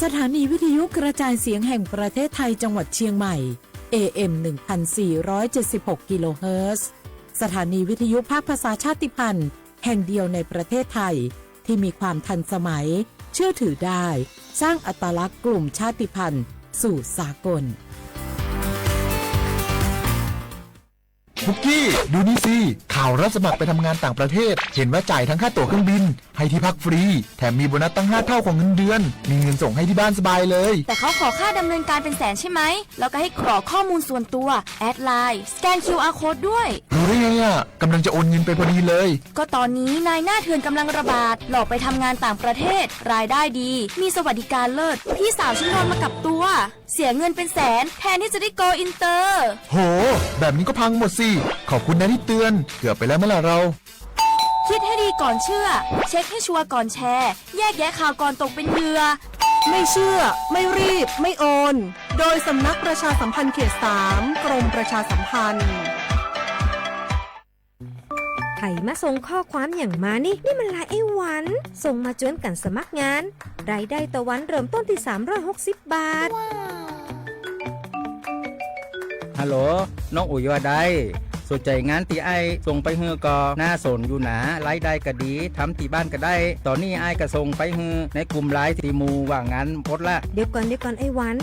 สถานีวิทยุกระจายเสียงแห่งประเทศไทยจังหวัดเชียงใหม่ เอ เอ็ม หนึ่งพันสี่ร้อยเจ็ดสิบหก กิโลเฮิรตซ์ สถานีวิทยุภาคภาษาชาติพันธุ์แห่งเดียวในประเทศไทย ที่มีความทันสมัย เชื่อถือได้ สร้างอัตลักษณ์กลุ่มชาติพันธุ์สู่สากล ปุกกี้ ดูนี่สิ ข่าวรับสมัครไปทำงานต่างประเทศ เห็นว่าจ่ายทั้งค่าตั๋วเครื่องบิน ให้ที่พักฟรี แถมมีโบนัสตั้งห้าเท่าของเงินเดือน มีเงินส่งให้ที่บ้านสบายเลย แต่เขาขอค่าดำเนินการเป็นแสนใช่ไหม แล้วก็ให้กรอกข้อมูลส่วนตัว แอดไลน์ สแกน คิวอาร์ โค้ดด้วย รู้ได้ไงอ่ะ กำลังจะโอนเงินไปพอดีเลย ก็ตอนนี้นายหน้าเถื่อนกำลังระบาด หลอกไปทำงานต่างประเทศ รายได้ดี มีสวัสดิการเลิศ พี่สาวฉันโดนมากับตัว เสียเงินเป็นแสน แทนที่จะได้โกลอินเตอร์ โห แบบนี้ก็พังหมดสิ ขอบคุณนะที่เตือน เกือบไปแล้วไหมล่ะเรา คิดให้ดีก่อนเชื่อ เช็คให้ชัวร์ก่อนแชร์ แยกแยะข่าวก่อนตกเป็นเหยื่อ ไม่เชื่อ ไม่รีบ ไม่โอน โดยสำนักประชาสัมพันธ์เขตสาม กรมประชาสัมพันธ์ ใผมาส่งข้อความอย่างมานี่ นี่มันไลน์ไอ้หวัน ส่งมาจวนกันสมัครงาน รายได้ต่อวันเริ่มต้นที่สามร้อยหกสิบบาท ฮัลโหล น้องอุ๋ยว่าได สนใจงานตี้อ้ายส่งไปหื้อก่อ น่าสนอยู่หนา รายได้ก็ดี ทำตี้บ้านก็ได้ ตอนนี้อ้ายก็ส่งไปหื้อในกลุ่มไลน์ตี้หมู่ว่างงานหมดละ เดี๋ยวก่อน เดี๋ยวก่อน ไอ้หวัน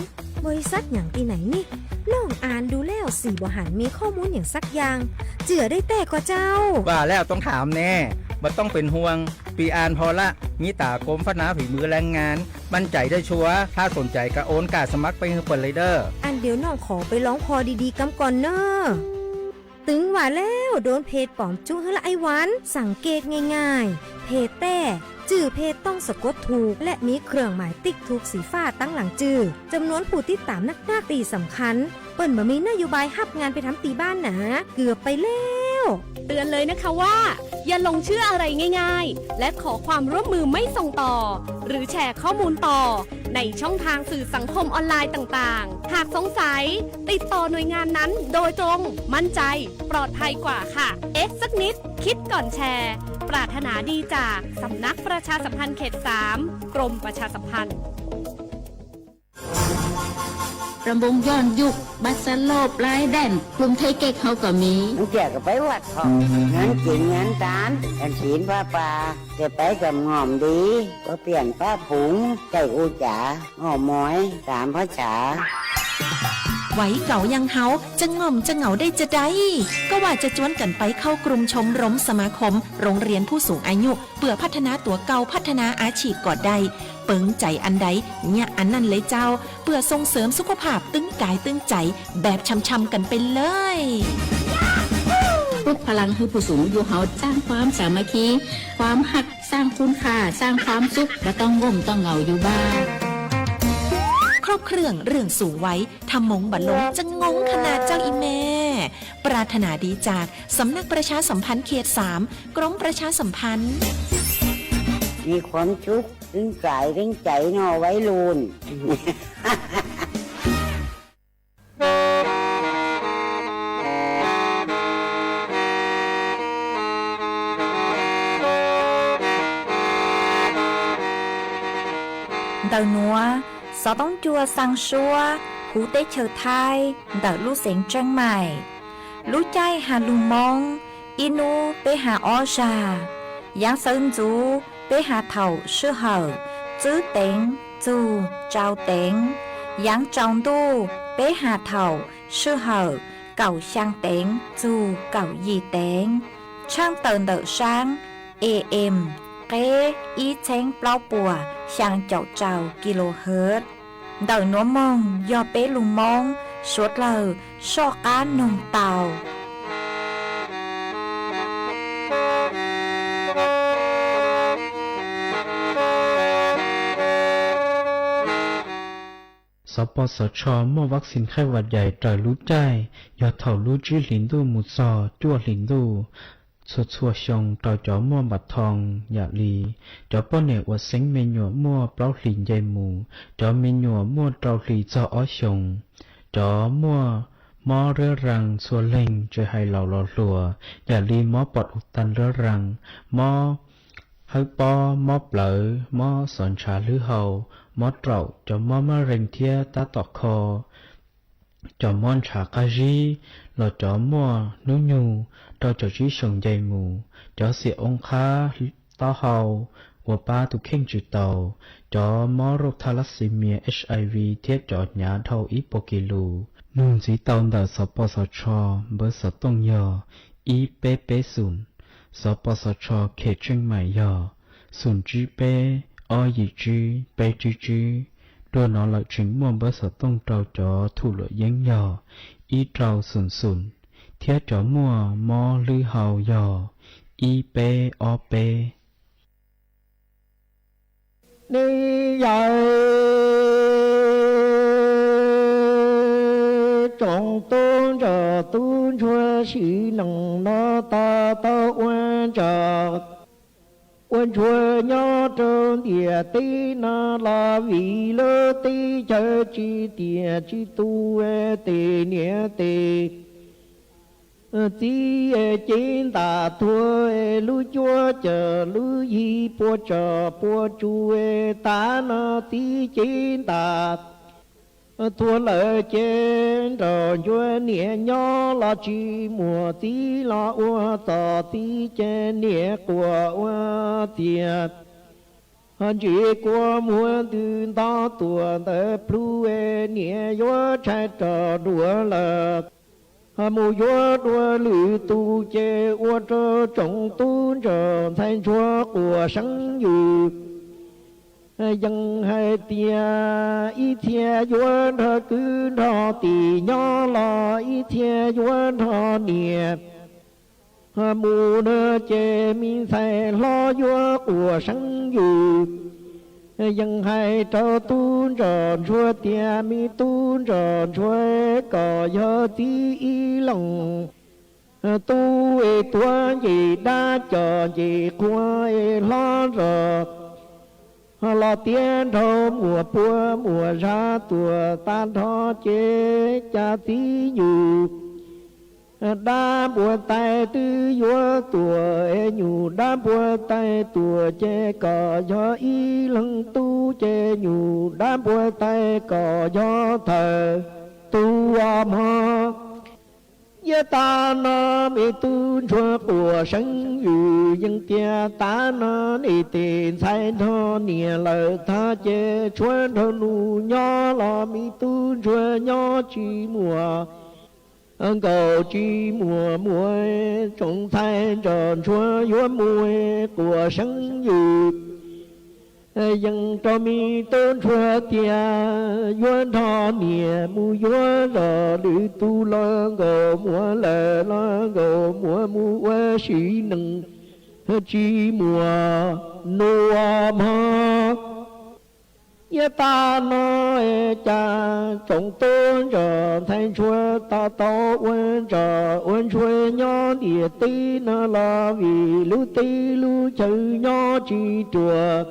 บริษัทหยังตี้ไหนนี่ น้องอ่านดูแล้วสี่บ่หันมีข้อมูลหยังสักอย่าง เจื้อได้แต๊ก่อเจ้า ว่าแล้วต้องถามแน่ บ่ต้องเป็นห่วง ปีอ่านผ่อละ มีต๋ากรมพัฒนาฝีมือแรงงาน มั่นใจได้ชัวร์ ถ้าสนใจก็โอนก้าสมัครไปหื้อเปิ้นเลยเด้อ อันเดี๋ยวน้องขอไปลองผ่อดีๆ กำก่อนเน้อ ตึงว่าแล้ว โดนเพจปลอมจุ๊หื้อละไอ้หวัน สังเกตง่ายๆ เพจแต๊ จื้อเพจต้องสะกดถูก และมีเครื่องหมายติ๊กถูกสีฟ้าตังหลังจื้อ จำนวนผู้ติดตามนักๆ ตี้สำคัญ เปิ้นบ่มีนโยบายฮับงานไปทำตี้บ้านหนา เกือบไปแล้ว เตือนเลยนะคะว่า อย่าหลงเชื่ออะไรง่ายๆ และขอความร่วมมือไม่ส่งต่อ หรือแชร์ข้อมูลต่อ ในช่องทางสื่อสังคมออนไลน์ต่างๆ หากสงสัย ติดต่อหน่วยงานนั้นโดยตรง มั่นใจ ปลอดภัยกว่าค่ะ เอ๊ะสักนิด คิดก่อนแชร์ ปรารถนาดีจากสำนักประชาสัมพันธ์เขตสาม กรมประชาสัมพันธ์ รำวงย้อนยุค บัสโลป ไลแดน กลุ่มไทเก๊กเฮาก็มี มันเกี่ยวกับไปวัดเขา งานกินงานทาน กันศีลผ้าป่า จะไปกับง่อมดี ก็เปลี่ยนผ้าผง ใส่อูจ๋า อ่อมอย สามภาษา วัยเก๋าอย่างเฮา จะง่อมจะเหงาได้จะใด ก็ว่าจะจวนกันไปเข้ากลุ่มชมรมสมาคม โรงเรียนผู้สูงอายุ เปื่อพัฒนาตั๋วเก่า พัฒนาอาชีพก็ได้ เปิงใจ๋อันใด เยียะอันนั้นเลยเจ้า เปื่อส่งเสริมสุขภาพตึงกายตึงใจ๋ แบบช่ำๆ กันไปเลย ปลุกพลังหื้อผู้สูงอายุเฮา สร้างความสามัคคี ความฮัก สร้างคุณค่า สร้างความสุข บ่ต้องง่มต้องเหงาอยู่บ้าน ครบเครื่องเรื่องสูงวัย ถ้ามงบ่ลง จะงงขนาดเจ้าอีแม่ ปรารถนาดีจากสำนักประชาสัมพันธ์เขตสาม กรมประชาสัมพันธ์ มีความสุข ตึงกายตึงใจ๋เนาะวัยรุ่น Ntawm nuav, xov toob cua xaa suab huv teb chaws Thaib ntawm lub xeev Tseeb Maim. Lub caij has lug Moob, ib nub peb has ob zag. Yaav xawv ntxuv peb has thaum sij hawm tswb teev txug tsau teev. Yaav tsaus ntuj peb has thaum sij hawm kaum xyaa teev txug kaum yim teev. Tshaaj tawm ntawm saab A M qeb ib txheeb plaub puas xyaa caum rau kilohertz. Ntawm nuav moog yog peb lug Moob suav dlawg soj qaab noog tau. Xov pos xov tsho muaj vaccine khaib vam yaim raws lub caij yog thaum lub tsib hlis ntuj mus txog cuaj hlis ntuj txhua txhua xyoo rau cov muaj npam thoo yam li cov poj niam uas xeeb me nyuam muaj plaub hlis nce mus, cov me nyuam muaj rau hlis txog ob xyoos, cov muaj mob riab raa txhua leeg tsis hais laus los hluas, yam li mob pom u ta riab raa, mob H Thawb pob, mob plawv, mob xov ntshav hlwb hau, mob raum, cov mob mab rees thiab tab tom kho, cov mob ntshav qab zib, los cov muaj hnub nyoog rau caum tsib xyoos nce mus, cov xiam oob qhab taub hau uas pab tus kheej tsis taus, cov mob rauj tha las xi mias, H I V thiab cov hnyav dhau ib puas kis lus. Nug ntxiv tau ntawm xov pos xov tsho, npawb xov tooj yog ib peb peb xoom, xov pos xov tsho khej tseej maim yog xoom tsib peb, ob yim tsib, peb tsib tsib. Dua no lawm tseem muaj npawb xov tooj rau cov thum luam yeeb yog ib rau xoom xoom, thiab cov muaj mob hlwb hau yog ib peb ob peb. Nej yawg tsoom tub ntsuag, tub ntsuag sim neej no tau tau ua ntsa, ua ntsuag nyob rau ntiaj teb no los vim lub teb chaws tsis tiam tsis tus, tes niam tes txiv cev ntas tuag, lub cuab cawm lub yig puas tsom puas tsu, tav no txiv cev ntas tuag lawm ces nrog ntsuag niam nyob los tsis muaj txiv los ua txog txiv ces niam quaj ua txiag, ho ntsis kua muag ntws nto tuam ntawd plhu, niam yuav tshais rog dua lawm. Ho mus yuav dua lwm tus ces ua rau tsoom tub ntsuag ntxhais ntsuag quas seeb yws. Yeej hais tias ib txhia yuav nrog kwv nrog tij nyob los ib txhia yuav nrog niam mus na, ces me ntxhais hlob yuav quas seeb yws. Yeej hais rau tub ntsuag ntsuag tias me tub ntsuag ntsuag, kom yog txiv ib leeg tub es tuav nce dab cov nce qhua es hlob nrog los tiav nrog muam puab muam zab tuam tag nrho ces cas txiv nyuj dab npua tais twb yuav tuam es nyuj dab npua tais tuam ces kom yog ib leeg tub ces nyuj dab npua tais kom yog thawj tub mog. Yav tas no me tub ntsuag quas seeb yws yeej tias tas no nej tej ntxhais nrog niam lawm tag ces tshuav nrog nus nyob los me tub ntsuag nyob tsis muaj nkaus tsis muaj muag, tsoom ntxhais nrog ntsuag yuav mus quas seeb yws. Yeej rau me tub ntsuag tias yuav nrog niam mus yuav zos lwm tus los nkaus muag lawm los nkaus muag mus ua sim neej tsis muaj nus mog. Yav tas no cas tsoom tub ntsuag ntxhais ntsuag to taub ua ntsuag ua ntsuag nyob ntiaj teb no los vim lub teb lub chaw nyob tsis ruam.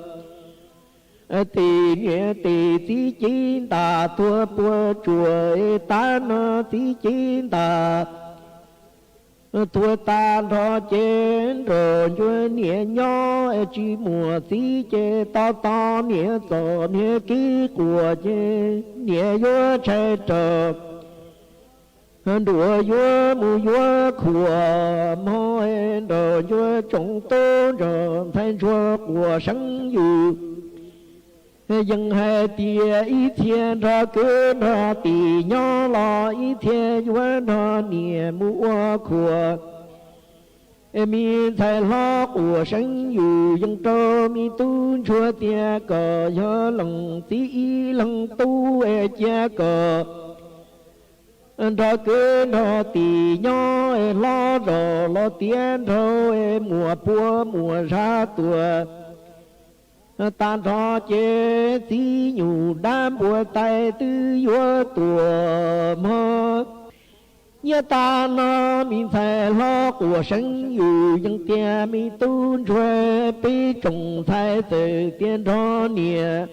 Tej niam tej txiv cev ntas tuag puas tsuam, tas no txiv cev ntas tuag tag nrho ces nrog ntsuag niam nyob tsis muaj txiv ces to taub niam txom niam kev quas ces niam yuav tshais raws nruas yuav mus yuav khuam mog. Nrog ntsuag tsoom tub ntsuag ntxhais ntsuag quas seeb yws yeej hais tias ib txhia nrog kwv nrog tij nyob los ib txhia yuav nrog niam mus ua khuam. Es me ntxhais hlob quas seeb yws yeej rau me tub ntsuag tias kom yog leej txiv ib leeg tub es cia kom nrog kwv nrog tij nyob es hlob zos los tiav nrog es muam puab muam zab tuam tag nrho ces txiv nyuj dab npua tais twb yuav tuam mog. Yav tas no me ntxhais hlob quas seeb yws yeej tias me tub ntsuag peb tsoom ntxhais txawm tias nrog niam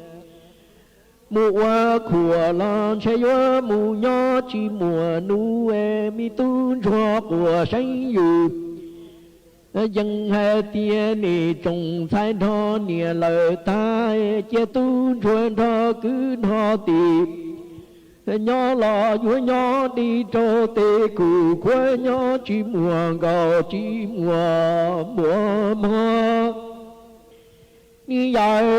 mus ua khuam los ntshe yuav mus nyob tsis muaj nus es me tub ntsuag quas seeb yws Yeej hais tias nim tsoom ntxhais nrog niam lawm tag, cia tub ntsuag nrog kwv nrog tij nyob los yuav nyob dim rau tej khub khuab, nyob tsis muaj nkauj tsis muaj npua mog. Niam yawm,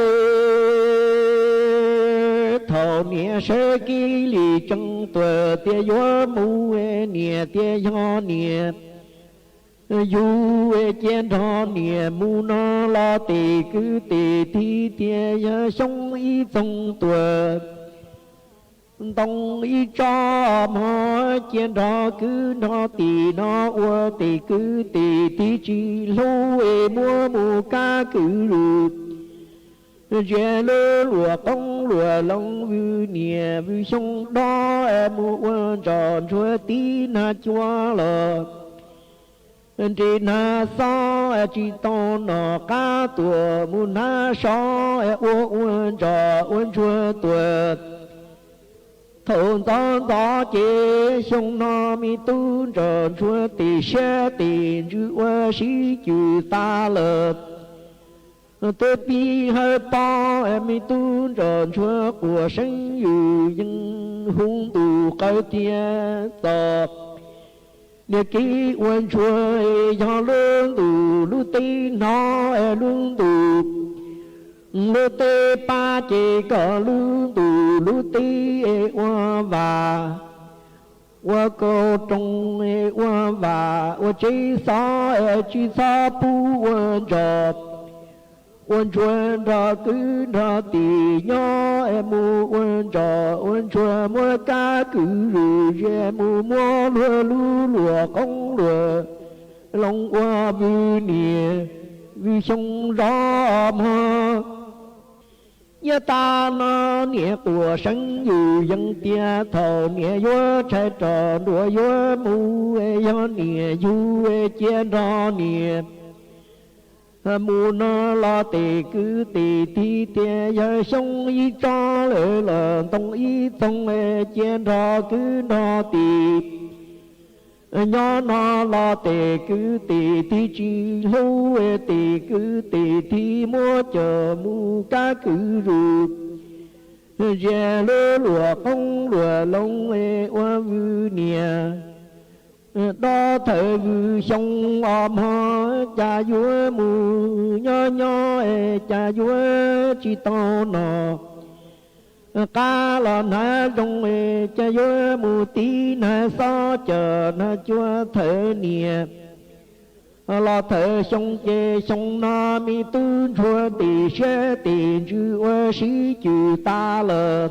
thaum niam saib kiv li tseeb tuaj tias yuav mus, niam tias yog niam yug, cia nrog niam mus no los tej kwv tej tij tias yog xyoo ib txoog tuaj ntoo ib tsob mog, cia nrog kwv nrog tij no ua tej kwv tej tij tsis hlub es muab mus kab kwv lug. Ntsia lub luam qoob luam loo, vwm niam vwm xyoo dob es mus ua ntsos ntsuag tib nag cua los nres nag xob tsis tau nom qab tuaj mus hnav sob ua ua ntsos ua ntsuag tuaj. Thaum ntxov ntxov ces xyoo no me tub ntsos ntsuag tej siab tej ntsws ua sib cwm tas lawm. Twb pib hawv pob me tub ntsos ntsuag quas seeb yws yeej hu ntuj qawv tias txom. Niag kev ua ntsuag yog lub ntuj lub teb hnov lub ntuj lub teb pab ces kom lub ntuj lub teb ua vam ua kauj roos, ua vam ua tsev xov, tsis txhob pub ua ntsos ua ntsuag nrog kwv nrog tij nyob mus ua ntsos ua ntsuag muab kab kwv lug, mus muab luag lub luam qoob luam loo ua vwm niam vwm xyoo zov mog. Nyob tas no niam quas seeb yws yeej tias thaum niam yuav tshais rog nruas yuav mus, yog niam yug cia nrog niam mus no los tej kwv tej tij tias yog xyoo ib tsob lawm los ntoo ib txoog, cia nrog kwv nrog tij nyob no los tej kwv tej tij tsis hlub, tej kwv tej tij muab coj mus kab kwv lug, ntsia lub luam qoob luam loo ua vwm niam dob thawm vwm xyoo os mog. Cas yuav mus nyob nyob, cas yuav tsis tau nom qab los hnav zoo, cas yuav mus tib nag xob coj nag cua thawm niam los thawm xyoo ces xyoo no me tub ntsuag tej siab tej ntsws ua sib cwm tas lawm.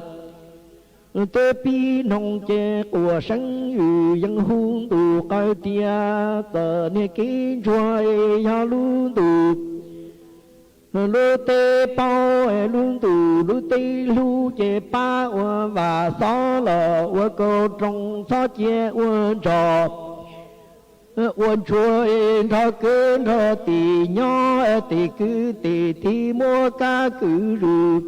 Twb pib hnub ces quas seeb yws yeej hu ntuj qawv tias txom. Niag kev ntsuag yog lub ntuj lub teb paub, lub ntuj lub teb hlub ces pab ua vam xov los ua kauj roos, txhob cia ua ntsos ua ntsuag nrog kwv nrog tij nyob, tej kwv tej tij muab kab kwv lug,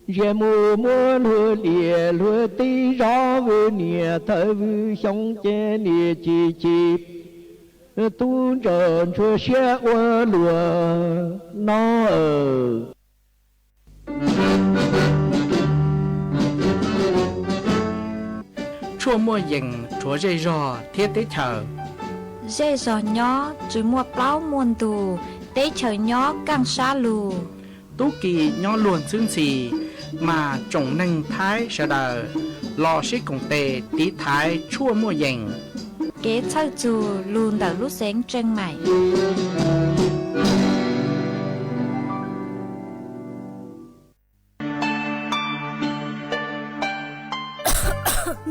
ntsia mus muab luag liam luag teb zov, vwm niam thawm vwm xyoo ces niam chim chim tub ntsos ntsuag siab ua luag no. Tshuaj muaj yees rhuav zej zog thiab teb chaws. Zej zog nyob tsw muaj plaub muaj ntug, teb chaws nyob kaaj sab lug. Tub ki nyob luag ntxhwb ntxhi, mas tsoom neeg Thaib sawv daws los sib koom tes tiv thaiv tshuaj muaj yees. Kev txhawj txug lug ntawm lub xeev Tseej Maim.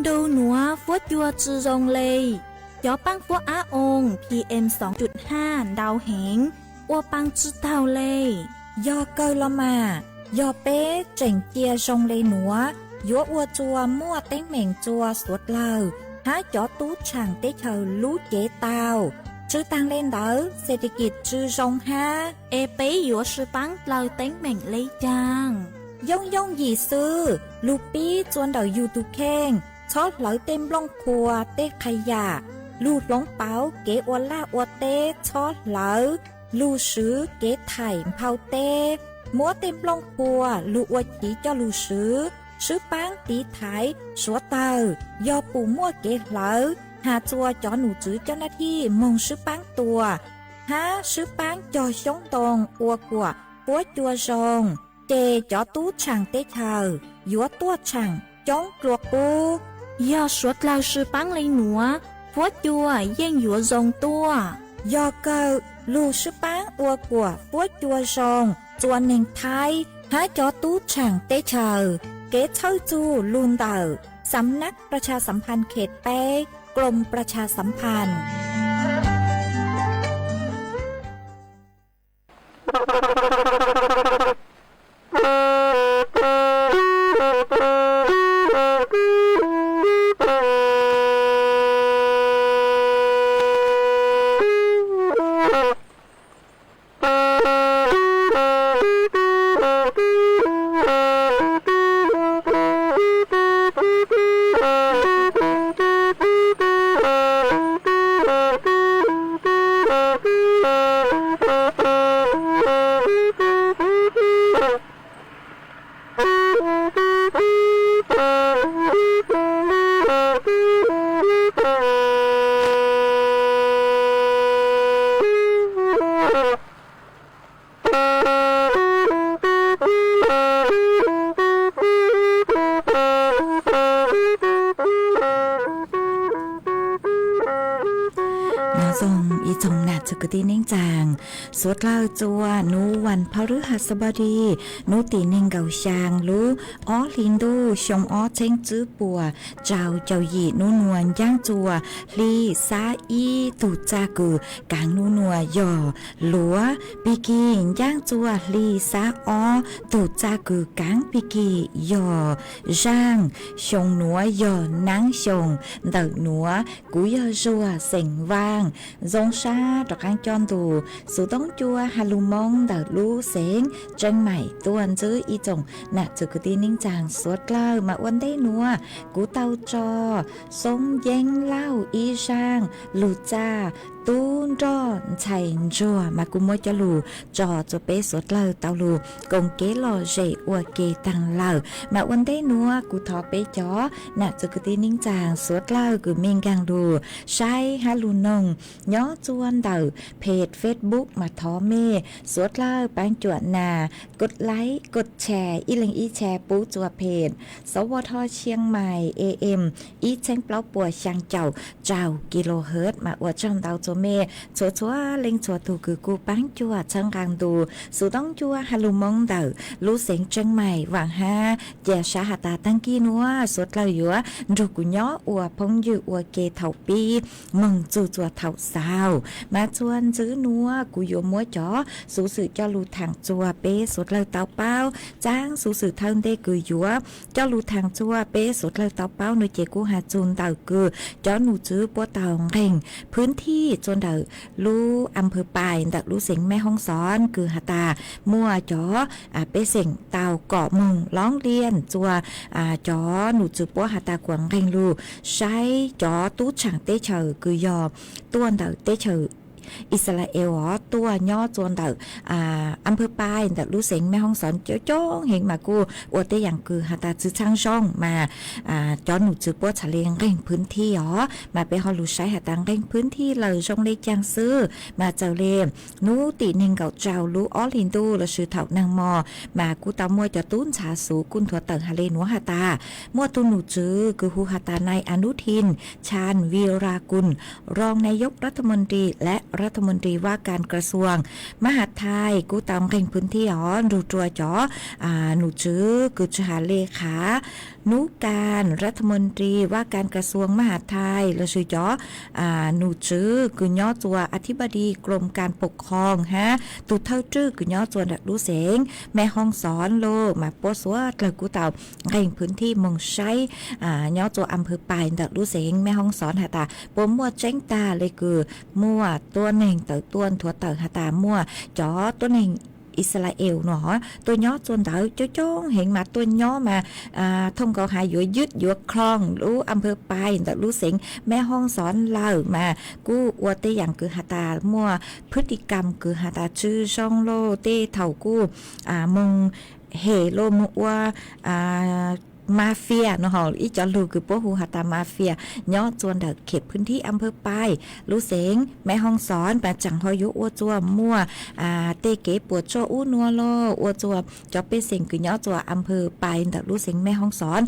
Nrug nuav fuab cua tsw zoo le, cov paab fuab ab oo PM ntau heev, ua paa tsw taug le. Yog kawg los mas, yog peb tseem cia zoo le nuav, yuav ua txuas muaj teeb meem txuas xuav dlawg hab cov tub tshaam teb chaws lub cev tau. Tsw taag le ntawd, xes tes kis tsw zoo hab, es peb yuav sw paab dlawg teeb meem le caag? Yooj yooj yim xwb, lug pib txua ntawm yug tug kheej, txhob hlawv tej nplooj qhuas tej qha yam, lug hloov pauv kev ua laj ua teb txhob hlawv, lug swv kev thaim nphau teb, muab tej nplooj qhuas lug ua chiv coj lug swv, swb paab tiv thaiv suav tawg, yog pum muaj kev hlawv, has txua cov num tswv coj nab thij moog swb paab tua, hab swb paab cog xyoob ntoo ua kuam huab cua zoo, ces cov tub tshaam teb chaws yuav tuaj tshaam coob dlua qub. Yog suav dlawg swb paab le nuav, huab cua yeej yuav zoo tuaj. Yog kawg lug swb paab ua kuam huab cua zoo txua neeg Thaib hab cov tub tshaam teb chaws, kev txhawj txug lug ntawm สำนักประชาสัมพันธ์เขตแปด กรมประชาสัมพันธ์ Nov zoo ib tsoom nam txwv kwv tij neej tsaa, suav dlawg txua nuav vas phau rwb has xab pab di, nub tim neeg nkaum xyaa lub ob hli ntuj xyoo ob txheeb tswb puas rau caum yim, nub nua ncaab txua hli xab ib tug txaj kws kaav nub nua yog luav, pig kig ncaab txua hli xab ob tug txaj kws kaav pig kig yog zaaj, xyoo nuav yog naab xyoo, ntawm nuav kuv yog Zuag xeem Vaaj, zoo sab rov qaab coj ntu xuv toob cua ha lug moo ntawm lub xeev Tseeb Maim tuaj ntsib ib tsoom nam txwv kwv tij neej tsaa suav dlawg. Mas ua ntej nuav kuv tau tso Xoob Yeeb Lauj ib zaaj lug txaj Tub Nroj Ntxhais Ntsuag, mas kuv muab cov lug tso txua peb suav dlawg tau lug koom kev lom zem ua ke taag lawm. Mas ua ntej nuav kuv thov peb cov nam txwv kwv tij neej tsaa suav dlawg kws mej nkaag lug saib hab lug noog nyob txua ntawm peg Facebook, mas thov mej suav dlawg paab cuam nas, kod like, kod share, ib leeg ib share pub txua peg Sawv Tho Tshiang Mai A M ib txheeb plaub puas xyaa caum rau kilohertz. Mas ua tsaug ntau txua mej txhua txhua leej txhua tug kws kuj paab cuam txhawb nqaa ntu xuv toob cua ha lug moo ntawm lub xeev Tseeb Maim, vaam hab ca sab has tas taag kis nuav suav dlawg yuav nrug kuv nyob ua phooj ywg ua ke thaum pib moog txug txua thaum xaus. Mas txua ntxiv nuav kuv yuav muab cov xuv xwm coj lug thaam txua peb suav dlawg tau paub. Txav xuv xwm thawj ntej kws yuav coj lug thaam txua peb suav dlawg tau paub nuav ces kuj has txug ntawm kws cov num tswv puab tau nqeeg phwv thij txua ntawm lub a pha pais ntawm lub xeev Mej Hoob Xoon kws has tas muaj cov pej xeem tau kom moog loob liaj txua cov num tswv puab has tas kuas nqeeg lug saib cov tub tshaam teb chaws kws yog tuaj ntawm teb chaws Israel os, tuaj nyob txua ntawm a pha pais ntawm lub xeev Mej Hoob Xoon coob coob heev mas kuj ua tej yaam kws has tas tsi txhaaj zoo mas cov num tswv puab txhad le nqeeg phwv thij os. Mas peb ho lug saib has tas nqeeg phwv thij lawm zoo le caag xwb. Mas txawm le nub tim neeg nkaum rau lub ob hli ntuj los sis thaum naag mo mas kuj tau muaj cov tub ntxhab xuv kuj nthuav tawm has le nuav has tas muaj tug num tswv kws hu has tas nai Anuthin Chan Virakul, รองนายกรัฐมนตรี และรัฐมนตรีว่าการกระทรวงมหาดไทย kuj tau nqeeg phwv thij os nrug rua cov num tswv kws tsi has le qha nub kas รัฐมนตรีว่าการกระทรวงมหาดไทย los sis cov num tswv kws nyob txua a thib pas dis krom kas pom qhoos hab tug thawj tswj kws nyob txua ntawm lub xeev Mej Hoob Xoon los mas puab suav dlawg kuj tau nqeeg phwv thij moog saib nyob txua a pha pais ntawm lub xeev Mej Hoob Xoon has tas puas muaj tseeb tag le kws muaj tuab neeg tawm tuaj nthuav tawm has tas muaj cov tuab neeg Ixalayees no tuaj nyob txua ntawd coob coob heev mas tuaj nyob mas thooj nkaus has yuav ywj yuav khloog lub a phawj pais ntawm lub xeev Meb Hoob Xov lawm mas kuj ua tej yaam kws has tas muaj phwj tis kam kws has tas tsi zoo laj tej thaum kuj moog hem laj moog ua mafia no, ib cov lug kws puab hu has tas mafia nyob txua ntawm khem phwj thib a phawj pais lub xeev Meb Hoob Xov mas tsaam ho yuav ua txua muaj tej kev puam tsuaj ub nua laj ua txua cov pej xeem kws nyob txua a phawj pais ntawm lub xeev Meb Hoob Xov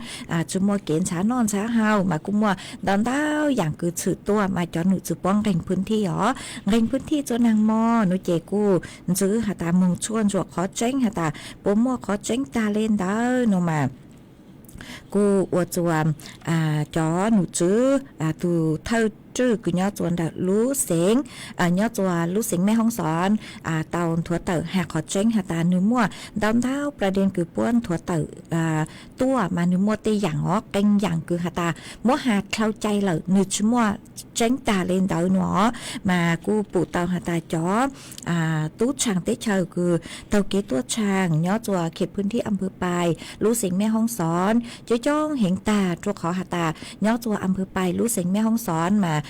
tsi muaj kev ntshaw noj ntshaw haus mas kuj muaj ntau ntau yaam kws tshwm tuaj mas cov nom tswv puab nqeeg phwj thib os, nqeeg phwj thib txua naag mog no ces kuj ntxwv has tas moog tshuaj ntsuam qhov tseeb has tas puas muaj qhov tseeb taag le ntawd no mas kuj ua txua cov nom tswv, tug thawj tswj kws nyob txua ntawm lub xeev, nyob txua lub xeev Meb Hoob Xov tau nthuav tawm has qhov tseeb has tas nwg muaj ntau ntau pla dej kws puab nthuav tawm tuaj mas nwg muaj tej yaam os qee yaam kws has tas muab has dlhau cai lawm nwg tsi muaj tseeb taag le ntawd no mas kuj pum tau has tas cov tub tshaam teb chaws kws taug kev tuaj tshaam nyob txua khem phwj thib a phawj pais lub xeev Meb Hoob Xov coob coob heev taag rua qhov has tas nyob txua a phawj pais lub xeev Meb Hoob Xov mas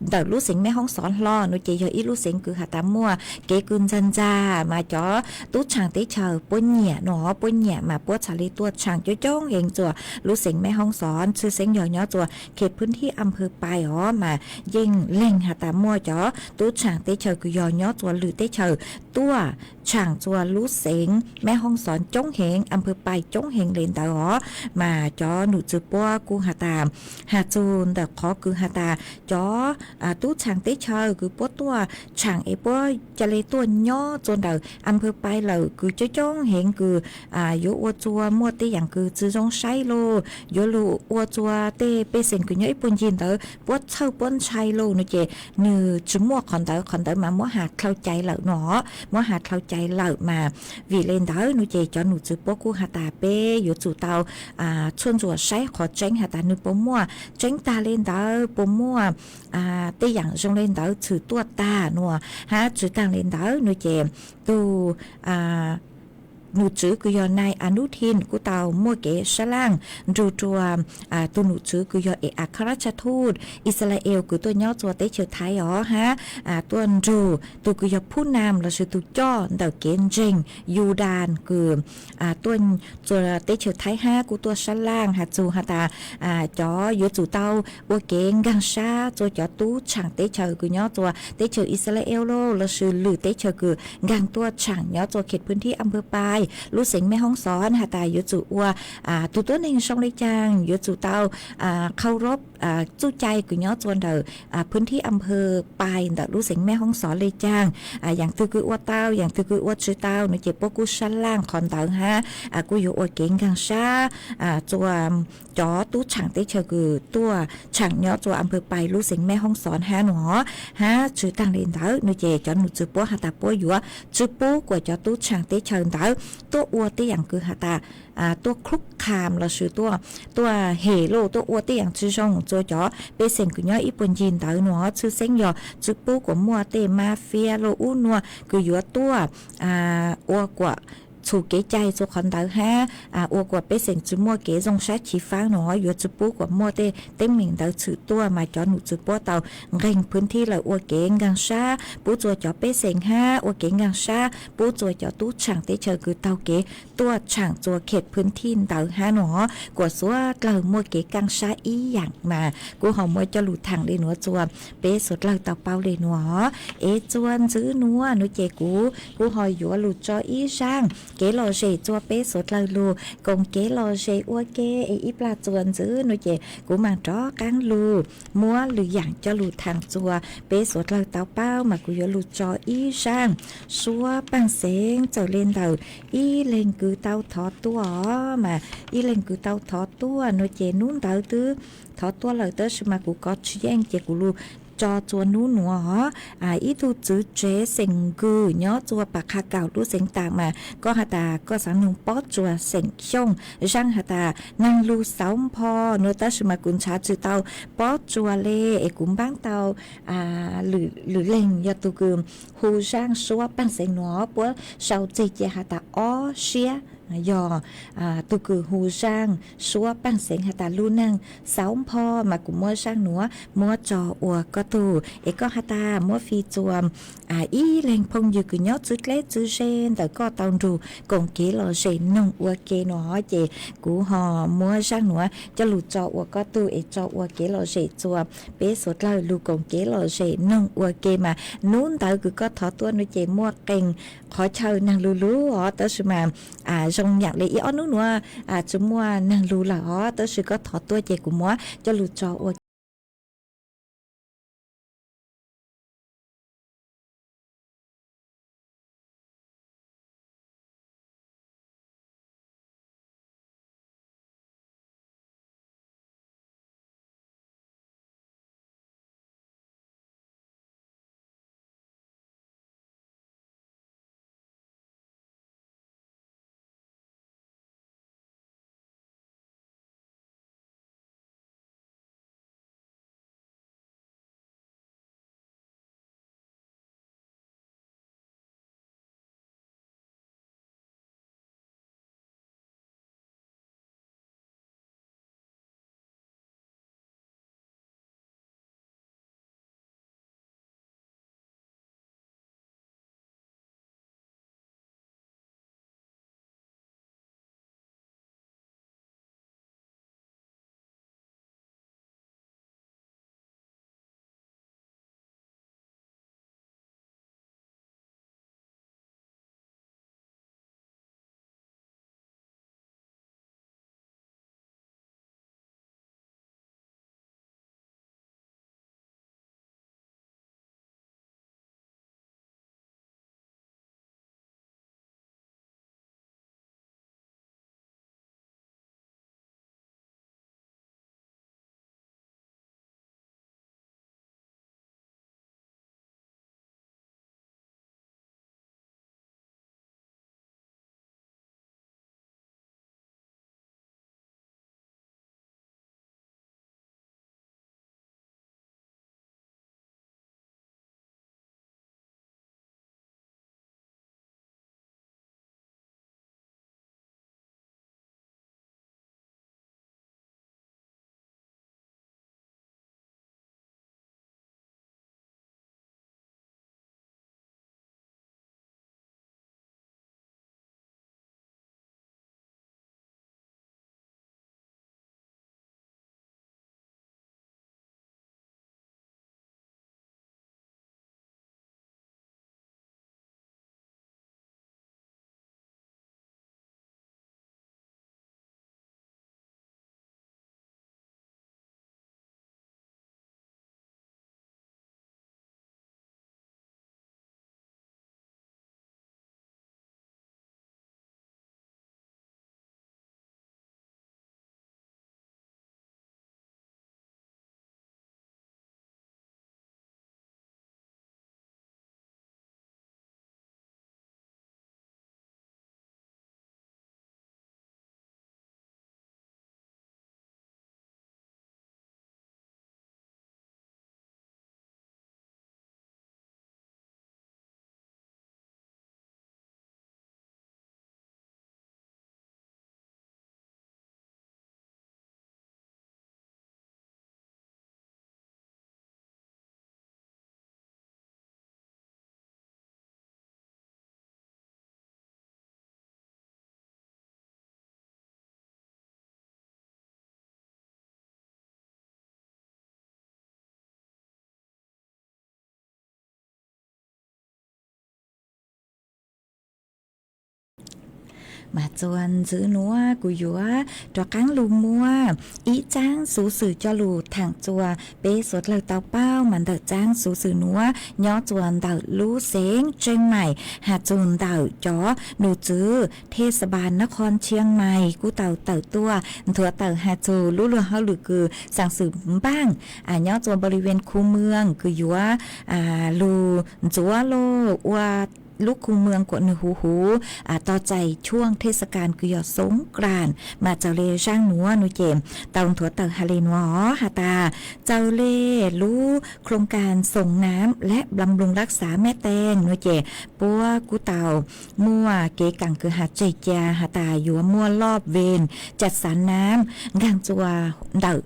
ntawm lub xeev Meb Hoob Xov hlo no ces yog ib lub xeev kws has tas muaj kev kws ntxag ntxag mas cov tub tshaam teb chaws puab nyiam no puab nyiam mas puab txhad le tuaj tshaam coob coob heev txua lub xeev Meb Hoob Xov tshwj xeeb yog nyob txua khem phwj thib a phawj pais os mas yeej leeg has tas muaj cov tub tshaam teb chaws kws yog nyob txua lwm teb chaws tuaj tshaam txua lub xeev Meb Hoob Xov coob heev a phawj pais coob heev le ntawd os mas cov nom tswv puab kuj has tas has txug ntawm qhov kws has tas cov tub tshaam teb chaws kws puab tuaj tshaam es puab ca le tuaj nyob txua ntawm a phawj pais lawm kws coob coob heev kws yuav ua txua muaj tej yaam kws tsi zoo saib laj yuav lug ua txua tej pej xeem kws nyob ib puag ncig ntawd puab txhawj puab ntshai laj no ces nwg tsi muaj qhov ntawd, qhov ntawd mas muab has dlhau cai lawm no, muab has dlhau cai lawm mas vim le ntawd no ces cov nom tswv puab kuj has tas peb yuav tsum tau tshuaj ntsuam saib qhov tseeb has tas nwg puas muaj tseeb taag le ntawd puas muaj tej yaam zoo le ntawd tshwm tuaj taag no hab tsi taag le ntawd no ces tug nom tswv kws yog nai Anuthin kuj tau muaj kev sab laj nrug rua tug nom tswv kws yog e a kha raj tsha thuj Ixalayees kws tuaj nyob txua teb chaws Thaib os hab tuaj nrug tug kws yog phub nam lossis tug coj ntawm kev ntseeg Yudas kws tuaj txua teb chaws Thaib hab kuj tuaj sab laj has txug has tas cov yuav tsum tau ua kev nkaag sab txua cov tub tshaam teb chaws kws nyob txua teb chaws Ixalayees laj lossis lwm teb chaws kws nkaag tuaj tshaam nyob txua khem phwj thib a phawj pais lub xeev Meb Hoob Xov has tas yuav tsum ua tug tuab neeg zoo le caag, yuav tsum tau qhau rob txuj cai kws nyob txua ntawm phwj thib a phawj pais ntawm lub xeev Meb Hoob Xov le caag, yaam twg kws ua tau yaam twg kws ua tsi tau no ces puab kuj sab laj qhov ntawd hab kuj yuav ua kev nkaag sab txua cov tub tshaam teb chaws kws tuaj tshaam nyob txua a phawj pais lub xeev Meb Hoob Xov hab no hab tsi taag le ntawd no ces cov nom tswv puab has tas puab yuav tsi pub kuas cov tub tshaam teb chaws ntawd tuaj ua tej yaam kws has tas tuaj khlub kham lossis tuaj hem laj tuaj ua tej yaam tsi zoo txua cov pej xeem kws nyob ib puag ncig ntawd no tshwj xeeb yog tsi pub kuas muaj tej mafia laj ub nua kws yuav tuaj ua kuas txhum kev cai txua qhov ntawd hab ua kuas pej xeem tsi muaj kev zoo sab chiv faab no yuav tsi pub kuas muaj tej teeb meem ntawd tshwm tuaj mas cov nom tswv puab tau nqeeg phwj thib lawm ua kev nkaag sab pub txua cov pej xeem hab ua kev nkaag sab pub txua cov tub tshaam teb chaws kws taug kev tuaj tshaam txua khem phwj thib ntawd hab no kuas suav dlawg muaj kev kaaj sab ib yaam mas kuv ho muaj coj lug thaam le nuav txua peb suav dlawg tau paub le nuav. Es txua ntxwv nuav nuav ces kuv kuv ho yuav lug tso ib zaaj kev lom zem txua peb suav dlawg lug koom kev lom zem ua ke es ib plag txua ntxwv nuav ces kuv maam rov qaab lug muab lwm yaam coj lug thaam txua peb suav dlawg tau paub mas kuv yuav lug tso ib zaaj suab paaj xeev txawm le ntawm ib leeg kws tau thov tuaj os mas ib leeg kws tau thov tuaj nuav ces nub ntawd twb thov tuaj lawm tab sis mas kuv kov tsis yeej ces kuv lug tso txua nub nuav os. Ib tug txwv tsev xeem Nkws nyob txua Pas Qha Kaum lub xeev Taas mas koj has tas koj xaav nug Pob Tsuas xeem Xyooj, zaaj has tas Naag Lug Xauv Npho nuav, tab sis mas kuv nrhav tsi tau Pob Tsuas le es kuv npaab tau lwm leeg yog tug kws hu zaaj suab paaj xeev nuav, puab sau txig ces has tas Ob Siab, yog tug kws hu zaaj suab paaj xeev has tas Lug Naag Xauv Npho mas kuv muab zaaj nuav muab tso ua koj tug es koj has tas muab fi txua ib leeg phooj ywg kws nyob txwv dleb txwv ze ntawm koj tau nrug koom kev lom zem noog ua ke no ces kuv ho muab zaaj nuav coj lug tso ua koj tug es tso ua kev lom zem txua peb suav dlawg lug koom kev lom zem noog ua ke mas nub ntawd kws koj thov tuaj nuav ces muaj qee qhov chaw naag lug lug os, tab sis mas zoo yaam le ib ob nub nuav tsi muaj naag lug lawm os, tab sis koj thov tuaj ces kuv muab coj lug tso ua Mas txuas ntxiv nuav kuv yuav rov qaab lug muab ib tsaab xuv xwm coj lug thaam txuas peb suav dlawg tau paub. Mas ntawm tsaab xuv xwm nuav nyob txuas ntawm lub xeev Tseej Maim, has txug ntawm cov num tswv thej xa pas nab qhov Tshiab Mais kuj tau tawm tuaj nthuav tawm has txug lub luag hauj lwm kws xaam xwm npaaj nyob txuas npau li ven khu mweeg kws yuav lug ntxuav lug ua lub khu mweeg kuas nwg huv huv tog txais chuaj thej xa kas kws yog Xoob Kras. Mas txawm le zaaj nuav nuav ces tau nthuav tawm has le nuav has tas, txawm le lub โครงการส่งน้ำและบำรุงรักษา แม่แตง nuav ces puab kuj tau muaj kev kaam kws has tseg ca has tas yuav muaj loj ven tsa xav naab nkaag txuas ntawm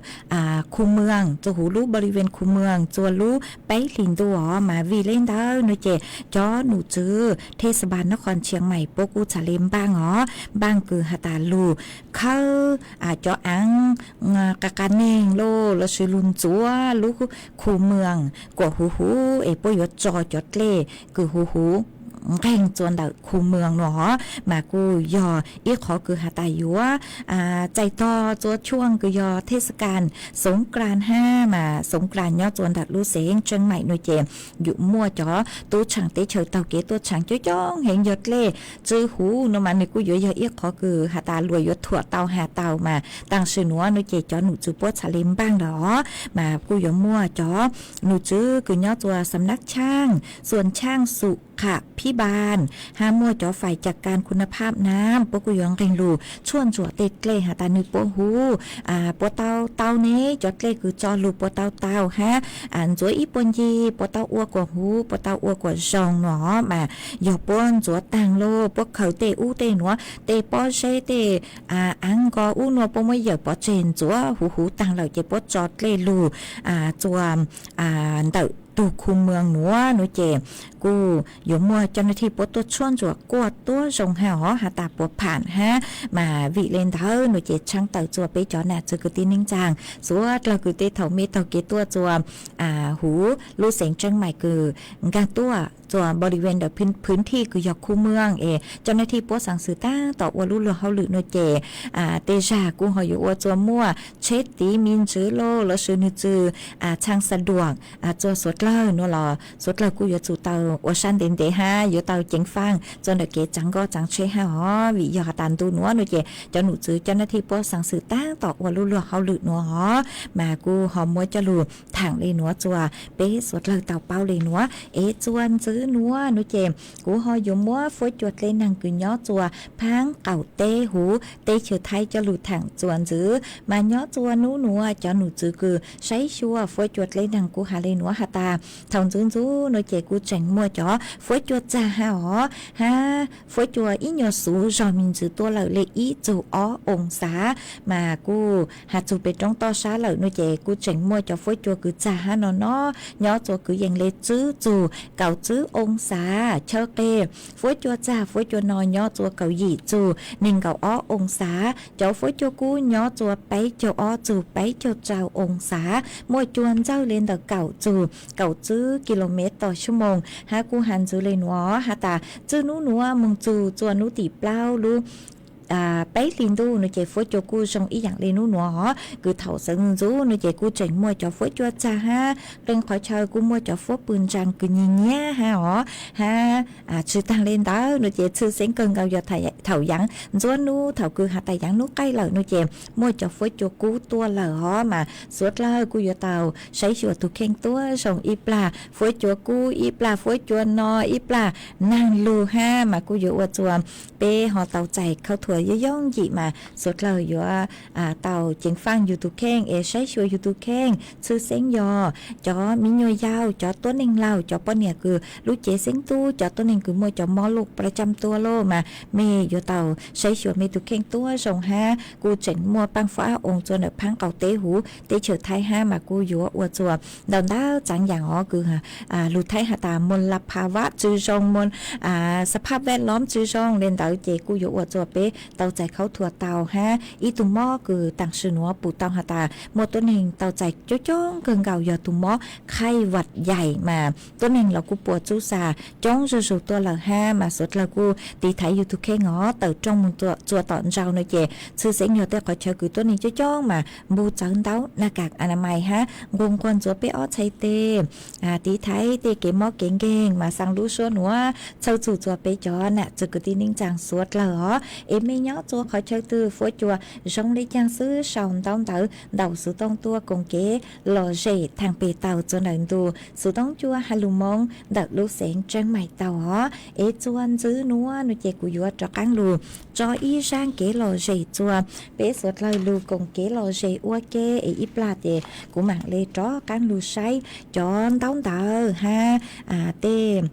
khu mweeg txuas huv lub npau li ven khu mweeg txuas lub peb hlis ntuj os. Mas vim le ntawd nuav ces cov num tswv thej xa pas nab qhov Tshiab Mais puab kuj txhad le npaaj os, npaaj kws has tas lug khawb cov aav qa qa neeg lug lossis lug ntxuav lub khu mweeg kuas huv huv es puab yuav tso cov dlej kws huv huv nqeeg txuas ntawm khu mweeg nuav os. Mas kuj yog ib qhov kws has tas yuav txais tog txuas chuaj kws yog thej xa kas Xoob Kras hab. Mas Xoob Kras nyob txuas ntawm lub xeev Tseej Maim nuav ces yuav muaj cov tub tshaam teb chaws taug kev tuaj tshaam coob coob heev yog dlej tsw huv nuav mas nwg kuj yuav yog ib qhov kws has tas luas yuav thuam tau has tau. Mas taam sim nuav nuav ces cov num tswv puab txhad le npaaj lawm os. Mas kuj yuav muaj cov num tswv kws nyob txuas xam nab tshaaj xuas tshaaj xum qham phib npas hab muaj cov fais ca kas khu na phab naab puab kuj yuav nqeeg lug tshuaj ntsuam tej dlej has tas nwg puab huv puab tau tau ne cov dlej kws tso lug puab tau tau hab ntxuav ib puag ncig puab tau ua kuas huv puab tau ua kuas zoo nuav. Mas yog puab ntxuav taag lug puab khaws tej ub tej nuav tej pob zeb tej aav nko ub nuav puab muab yawm pov tseg ntxuav huv huv taag lawm ces puab tso dlej lug txuas ntawm tug khu mweeg nuav nuav ces kuj yuav muaj cov nab thij puab tuaj tshuaj ntsuam kuaj tuab zoo hab os has tas puab pham hab. Mas vim le ntawd nuav ces tshaab tawm txuas peb cov nam txwv kwv tij neej tsaa suav dlawg kws tej thaum me taug kev tuaj txuas huv lub xeev Tseej Maim kws nkaag tuaj txuas npau li ven ntawm phwv thij kws yog khu mweeg es cov nab thij puab xaam xwm taab tom ua lub luag hauj lwm nuav ces tej zag kuj ho yuav ua txuas muaj tsheb tiv me ntsis lug lossis nwg txwm txhaj xa duam txuas suav dlawg nuav los suav dlawg kuj yuav tsum tau ua sab ntev ntev hab yuav tau ceev faaj txuas ntawm kev tsaav nkoj tsaav tsheb hab os. Vim yog has tas ntu nuav nuav ces cov num tswv cov nab thij puab xaam xwm taab tom ua lub luag hauj lwm nuav os. Mas kuj ho muab coj lug thaam le nuav txuas peb suav dlawg tau paub le nuav es txuas ntxiv nuav nuav ces kuv ho yuav muab fuab cua dlej neeg kws nyob txuas phaab qaum teb huv teb chaws Thaib coj lug thaam txuas ntxiv. Mas nyob txuas nub nuav cov num tswv kws saib xyuas fuab cua dlej neeg kuj has le nuav has tas thaum ntxiv ntxiv nuav ces kuj tseem muaj cov fuab cua txag hab os hab fuab cua ib nyuas xuv zog me ntsis tuaj lawm le ib txug ob oo xav. Mas kuj has txug pem roob toj sab lawm nuav ces kuj tseem muaj cov fuab cua kws txag hab no no nyob txuas kwv yees le tsib txug kaum tsib oo xav. Chaw qeg fuab cua txag fuab cua no nyob txuas kaum yim txug neeg nkaum ob oo xav. Cov fuab cua kub nyob txuas peb caug ob txug peb caug rau oo xav, muaj cua ntxawg le ntawm kaum txug kaum tsib kis lus mev tos xuab moos hab kuj has ntxiv le nuav has tas txij nub nuav moog txug txuas nub tim plaub lub peb hlis ntuj nuav ces fuab cua kuj zoo ib yaam le nub nuav os. Kws thaum xeev ntxuv nuav ces kuj tseem muaj cov fuab cua txag hab qee qhov chaw kuj muaj cov fuab pw ntsaa kws nyiam nyiam hab os hab tsi taag le ntawd nuav ces tshwj xeeb kawg nkaus yog thaum yaav ntxuab nub thaum kws has tas yaav nub qaij lawm nuav ces muaj cov fuab cua kub tuaj lawm os. Mas suav dlawg kuj yuav tau saib xyuas tug kheej tuab zoo ib plag fuab cua kub ib plag fuab cua no ib plag naag lug hab mas kuj yuav ua txuas peb ho tau txais khaub thuas yooj yooj yim mas suav dlawg yuav tau ceev faaj yug tug kheej es saib xyuas yug tug kheej tshwj xeeb yog cov miv nyuas yaug cov tuab neeg laug cov poj niam kws lub cev xeeb tub cov tuab neeg kws muaj cov mob luj pla tsam tuaj lawm mas mej yuav tau saib xyuas mej tug kheej tuab zoo hab kuj tseem muaj paaj fuab ab oo txuas ntawm phaab qaum teb huv teb chaws Thaib hab mas kuj yuav ua txuas ntau ntau txaav yaam os kws lug Thaib has tas มลภาวะ tsi zoo สภาพแวดล้อม tsi zoo le ntawd ces kuj yuav ua txuas peb tau txais khaub thuas tau hab ib tug mob kws taam sim nuav pum tau has tas muaj tuab neeg tau txais coob coob kawg nkaus yog tus mob khaij vaj yaim mas tuab neeg los kuj puas txub xas coob zuj zus tuaj lawm hab mas suav dlawg kuj tiv thaiv yug tug kheej os tawm rooj moog txua tom ntsaug no ces tshwj xeeb yog tej qhov chaw kws tuab neeg coob coob mas npug txawv ntaub naj kas anamais hab nqua nquag ntxuav peb ob txhais tes, tiv thaiv tej kev mob kev nkeeg mas xaa lub suab nuav txhawj txug txua peb cov nam txwg kwv tij neej tsaa suav dlawg os. Es mej nyob txua qhov chaw twg fuab cua zoo le caag xwb sau ntaub ntawv ntaus xuv tooj tuaj koom kev lom zem thaam peg tau txua ntawm ntu xuv tooj cua has lug moo ntawm lub xeev Tseeb Mais tau os. Es txua ntxiv nuav no ces kuv yuav rov qaab lug tso ib zaaj kev lom zem txua peb suav dlawg lug koom kev lom zem ua ke es ib plag ces kuv maam le rov qaab lug saib cov ntaub ntawv hab tej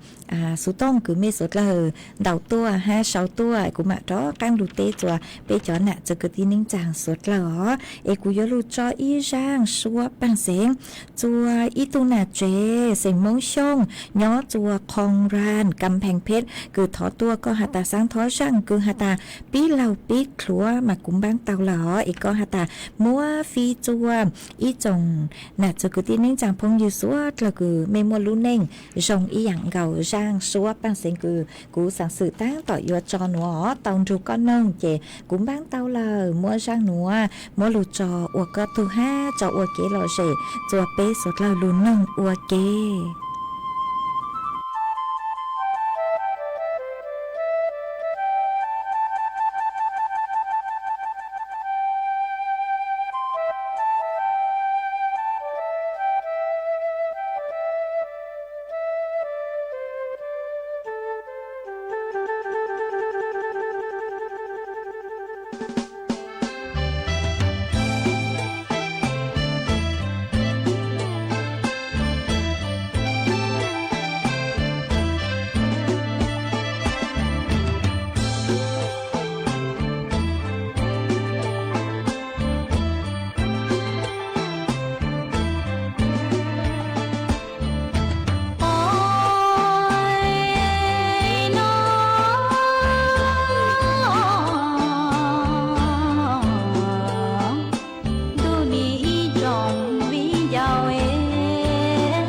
xuv tooj kws mej suav dlawg ntaus tuaj hab sau tuaj kuv maam rov qaab lug teb txua peb cov nam txwg kwv tij neej tsaa suav dlawg os. Es kuv yuav lug tso ib zaaj suab paaj xeev txua ib tug nam tsev xeem Moob Xyooj nyob txua Khoos Ran Kam Pheej Phej kws thov tuaj koj has tas xaav thov zaaj kws has tas pib laug pib dluav mas kuv npaab tau lawm os es koj has tas muab fij txua ib tsoom nam txwg kwv tij neej tsaa phooj ywg suav dlawg kws mej muaj lub neej zoo ib yaam nkaus zaaj suab paaj xeev kws kuv xaav xwm taab tom yuav tso nuav tau nrug koj noog ces kuv npaab tau lawm muab zaaj nuav muab lug tso ua koj tug hab tso ua kev lom zem txua peb suav dlawg lug noog ua ke. Ntuj nim ib tsoom viv ncaus es,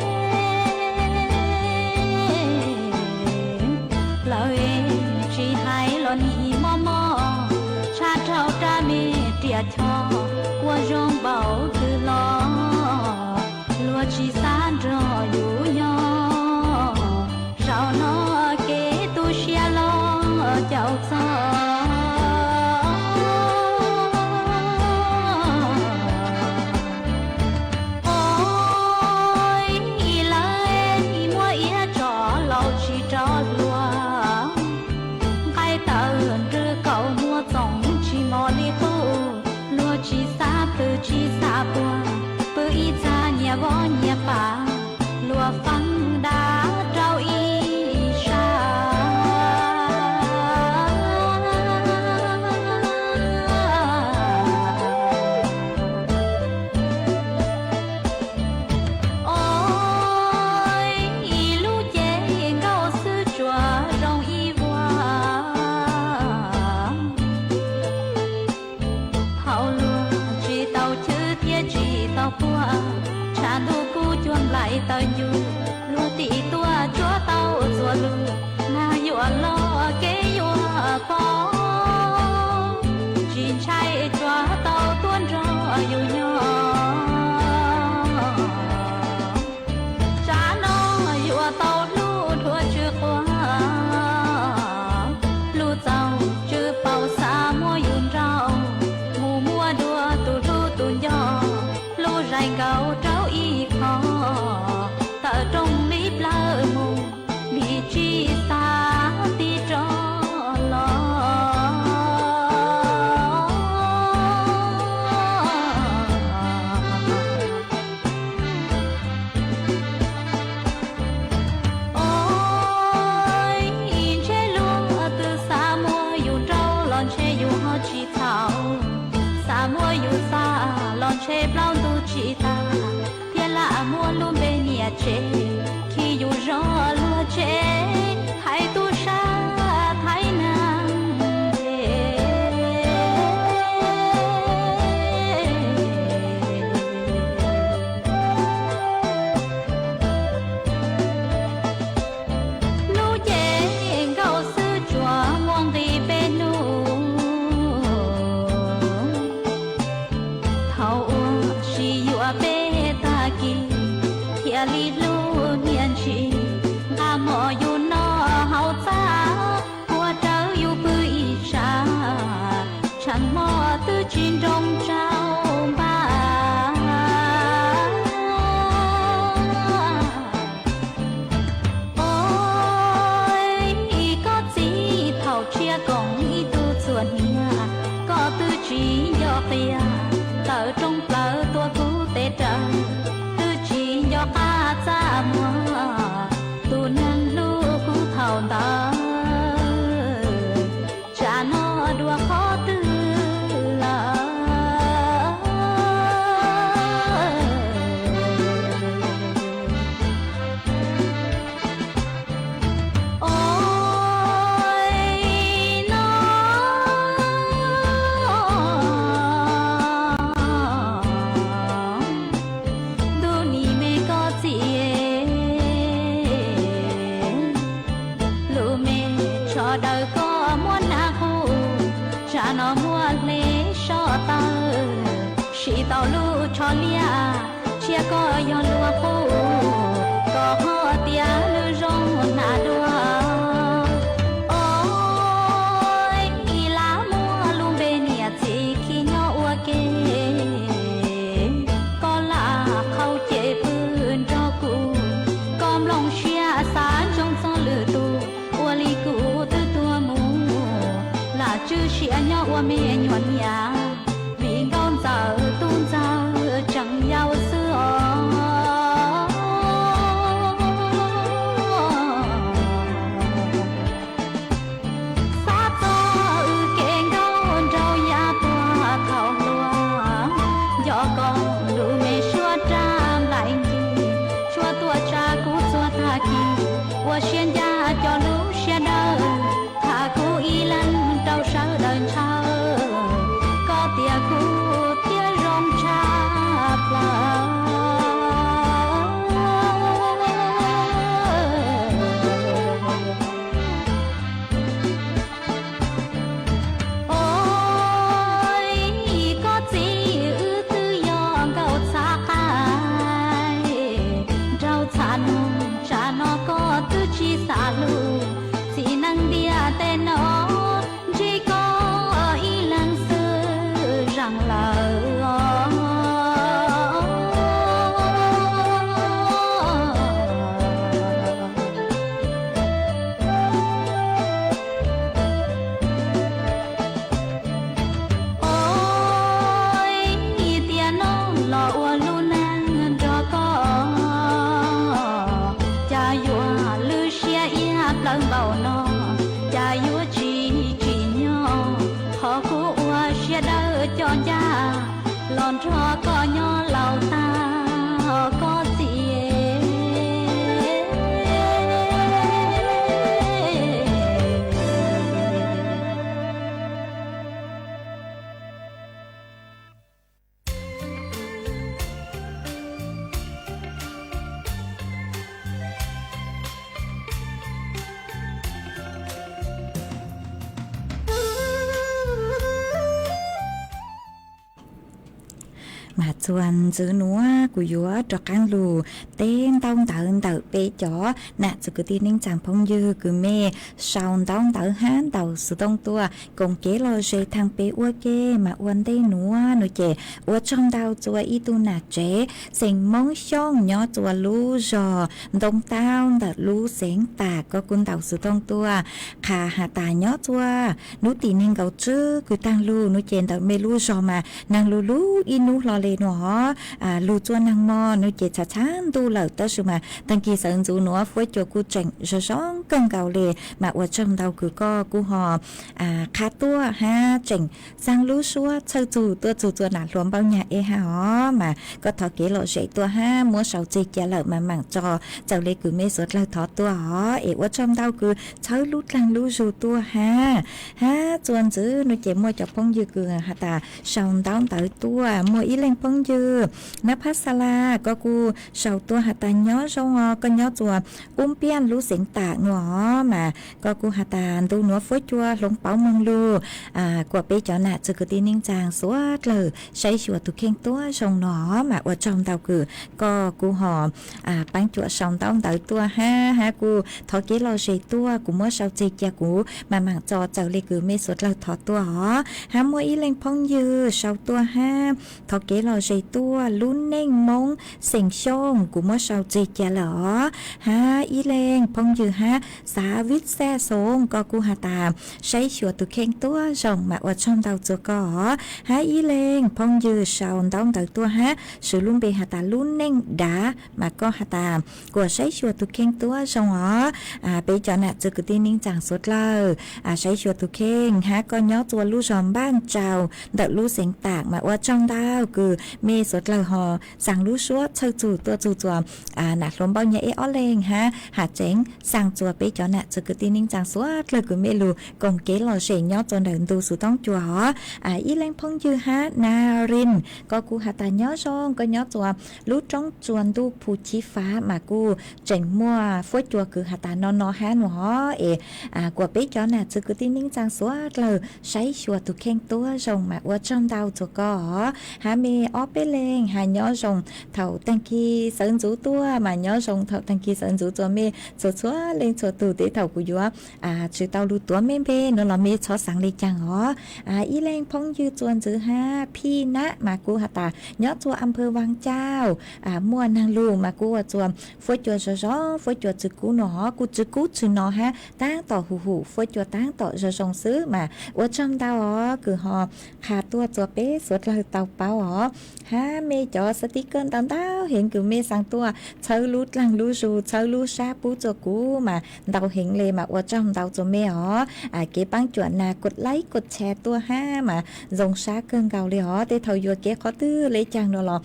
lawv es tsis hais los nim mob mob, tshaj rau rab me riam choj ua zoo npaum twg los luag tsis xav nrog yus nyob. Zaum no kev tu siab los caum txog. Ua lawv muab iab tso laus tsis rov hlua, nqaij tawm nrw kaus muag txoov tsis mos li qub, luag tsis xav plhws tsis xav puag, pw ib txha nyias voj nyias pas, luag feeb dab rau ib sab. Ua ib lub cev nkauj xwb tsuas zoo ib vuag. Thaum luag tsis tau chwv thiab tsis tau puag, tshav ntuj kub cuag nplaim taws ncuj, luag tim tuaj tsuab tau txuas lug, nag yuam los kev yuam poob, tsis ntshai tsuas tau tuaj nrog yus nyob. Tsam no yuav tau hlub dhuav tsw quag, lub txaus tsw paus xav muab yus nrauj, mus muaj dua tus hlub tus nco, lub zais nkaus rau ib qho, tawm rooj li plawv mus, vim tsis xav tig rov los. Ua ntshe luag twb xav muab yus nrauj los ntshe yus ho tsis txhaum, xav muab yus xa los ntshe plaub ntug tsis tag, thiab lam muab lub npe niam tsev khi yus zog luag tsev, thaiv tub sab thaiv nag. tsis nco qia, tawm rooj plaws tuaj kuv tes raws, twb tsis nco qab txaj muag, tus neeg hlub kuv thaum ntawd, tsam no dua qhov twg lawm. Oi no, ntuj nim me koj txiv, lus me tsho daws koj muab hnav qub, tsam no muaj hle soj tawg, sim tau lub tsho liab, tshiab koj yog luag qub, koj qhov tias lub zoo hnav dua. Oi, ib lab muaj lub npe niam txiv khi nyob ua ke, koj lam qhau ces pw nrog kuv, koj nplooj siab xav ntsoov txog lwm tus, ua li kuv twb tuag mus, lam tswj sia nyob ua me nyuam niam, vim nkauj ntxawm tub ntxawg tseem yau xwb os. Xav txog wb kev nkauj nraug yav puag thaum hluas, nco koj lus me suab rab nplaim ncig, suab tuaj tsa kuv txhua tag kis, ua siab ncaj cov lub siab dawb, tham kuv ib leeg rau sawv daws ntshaw, koj tias kuv thiaj zoo tshaj plaws. Oi, koj txiv wb twb yog nkauj txhav qaib, nraug txhav noog, tsam no koj twb tsis xav hlub, txiv neej ntiaj teb no ntsib koj ib leeg xwb zeeg lawm os. Oi, tiam no los ua lub neej nrog koj, cas yuav lwj siab iab plawv npaum no, cas yuav tsis tsim nyog, thov kuv ua siab dawb coj ncaj, los nrog koj nyob laus tag os koj txiv. Mas txuas ntxiv nuav kuv yuav rov qaab lug teb ntaub ntawv ntawm peb cov nam txiv kwv tij neej tsaa phooj ywg kws mej sau ntaub ntawv hab ntaus xov tooj tuaj koom kev lom zem thaam peb ua ke mas ua ntej nuav nuav ces ua tsaug ntau txua ib tug nam tsev xeem Moob Xyooj nyob txua lub zog Ntoo Taub ntawm lub xeev Tam koj kuj ntaus xov tooj tuaj qha has tas nyob txua nub tim neeg nkaum tswb kws taag lug nuav ces ntawm mej lub zog mas naag lug lug ib nub hlo le nuav lug txua naag mo nuav ces txhav txhav ntuj lawm tab sis mas taag kis sawv ntxuv nuav fuab cua kuj tseem zoo zoo kawg nkaus le mas ua tsaug ntau kws koj kuj ho qha tuaj hab tseem xaab lub suab txhawj txug tuaj txug txua nam hluas npaum nyag eb hab os mas koj thov kev lom zem tuaj hab muab sau txig cia lawm mas maam tso txawm le kws mej suav dlawg thov tuaj os es ua tsaug ntau kws txhawb lub dlaag lub zug tuaj hab. Hab txua ntxiv nuav ces muaj cov phooj ywg kws has tas sau ntaub ntawv tuaj muaj ib leeg phooj ywg Nab Phab Xa La koj kuj sau tuaj has tas nyob zoo os koj nyob txua Ub Npiaj lub xeev Tam nuav os mas koj kuj has tas ntu nuav fuab cua hloov pauv moog lug kuas peb cov nam txiv kwv tij neej tsaa suav dlawg saib xyuas tus kheej tuab zoo no mas ua tsaug ntau kws koj kuj ho paab cuam sau ntaub ntawv tuaj hab hab kuj thov kev lom zem tuaj kuv muab sau txig cia kuv mas maam tso txawm le kws mej suav dlawg thov tuaj os hab muaj ib leeg phooj ywg sau tuaj hab thov kev lom zem tuaj lub neej Hmoob xeem Xyooj kuv muab sau tseg cia lawm os. Hab ib leeg phooj ywg hab xav vij xaj xoov koj kuj has tas saib xyuas tus kheej tuab zoo mas ua tsaug ntau txuas koj os. Hab ib leeg phooj ywg sau ntaub ntawv tuaj hab swv lub npe has tas lub neej dav mas koj has tas kuas saib xyuas tus kheej tuab zoo os. Peb cov nam txiv kwv tij neej tsaa suav dlawg, saib xyuas tus kheej hab koj nyob txua lub zog Npaj Tsau ntawm lub xeev Tam mas ua tsaug ntau kws mej suav dlawg ho xaa lub suab txhawj txug tuaj txug txuas nam hluas Npauj Nyab Eb ob leeg hab has tseev xaa txua peb cov nam txiv kwv tij neej tsaa suav dlawg kws mej lug koom kev lom zem nyob txua ntawm ntu xuv toob cua os. Ib leeg phooj ywg hab Na Rin, koj kuj has tas nyob zoo, koj nyob txua lub roob tsua ntuj Phu Chiv Fav mas kuj tseem muaj fuab cua kws has tas no no hab nua os. Es kuas peb cov nam txiv kwv tij neej tsaa suav dlawg saib xyuas tus kheej tuab zoo mas ua tsaug ntau txuas koj os. Hab mej ob peb leeg has nyob zoo thaum taag kis sawv ntxuv tuaj mas nyob zoo thaum taag kis sawv ntxuv txua mej txhua txhua leej txhua tug. Tej thaum kuv yuav tsi tau lug tuav mej npe nuav los mej txhob xaav le caag os. Ib leeg phooj ywg txua ntxiv hab Phij Nab mas kuj has tas nyob txua Am Phw Vaaj Cauj, muaj naag lug mas kuj ua txua fuab cua zoo zoo, fuab cua tsi kub nua os, kuj tsi kub tshwm no hab taab tom hum hum fuab cua taab tom zoo zoo xwb mas ua tsaug ntau os kws ho qha tuaj txua peb suav dlawg tau paub os. Hab mej cov xav tib kawj ntau ntau heev kws mej xaa tuaj txhawb lub dlaag lub zug txhawb lub sab pub txua kuv mas ntau heev le mas ua tsaug ntau txua mej os. Kev paab cuam nas kuas laib kuas tshare tuaj hab mas zoo sab kawg nkaus le os. Tej thaum yuav kev qhov twg le caag nua los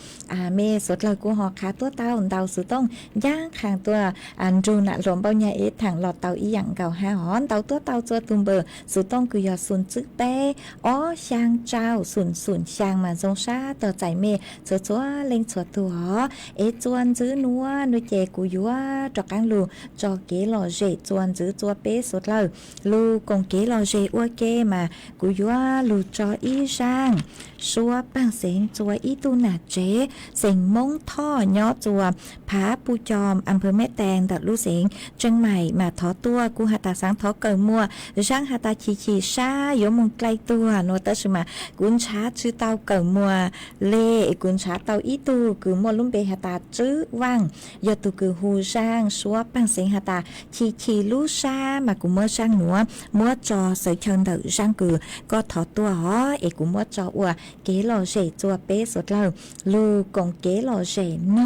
mej suav dlawg kuj ho qha tuaj tau ntau xuv tooj ncaab qha tuaj nrug nam hluas Npauj Nyab Eb thaam los tau ib yaam nkaus hab os. Ntau tuaj tau txua tug npawb xuv tooj kws yog xum tswb peb ob xyaa tsau xum xum xyaa mas zoo sab tog txais mej txhua txhua leej txhua tug os. Es txua ntxiv nuav nuav ces kuv yuav rov qaab lug tso kev lom zem txua ntxiv txua peb suav dlawg lug koom kev lom zem ua ke mas kuv yuav lug tso ib zaaj suab paag xeev txua ib tug nam tsev xeem Moob Thoj nyob txua Phav Pu Cos, Am Phw Meb Tees ntawm lub xeev Tseem Maim mas thov tuaj kuj has tas xaav thov kawm muas zaaj has tas chim chim sab yuav moog dlai tuag nua tab sis mas kuv nrhav tsi tau kawm muas le es kuv nrhav tau ib tug kws muaj lub npe has tas Tswb Vaaj, yog tug kws hu zaaj suab paag xeev has tas chim chim lub sab mas kuv muab zaaj nuav muab tso xawv chaw ntawm zaaj kws koj thov tuaj os es kuv muab tso ua kev lom zem txua peb suav dlawg lug koom kev lom zem no.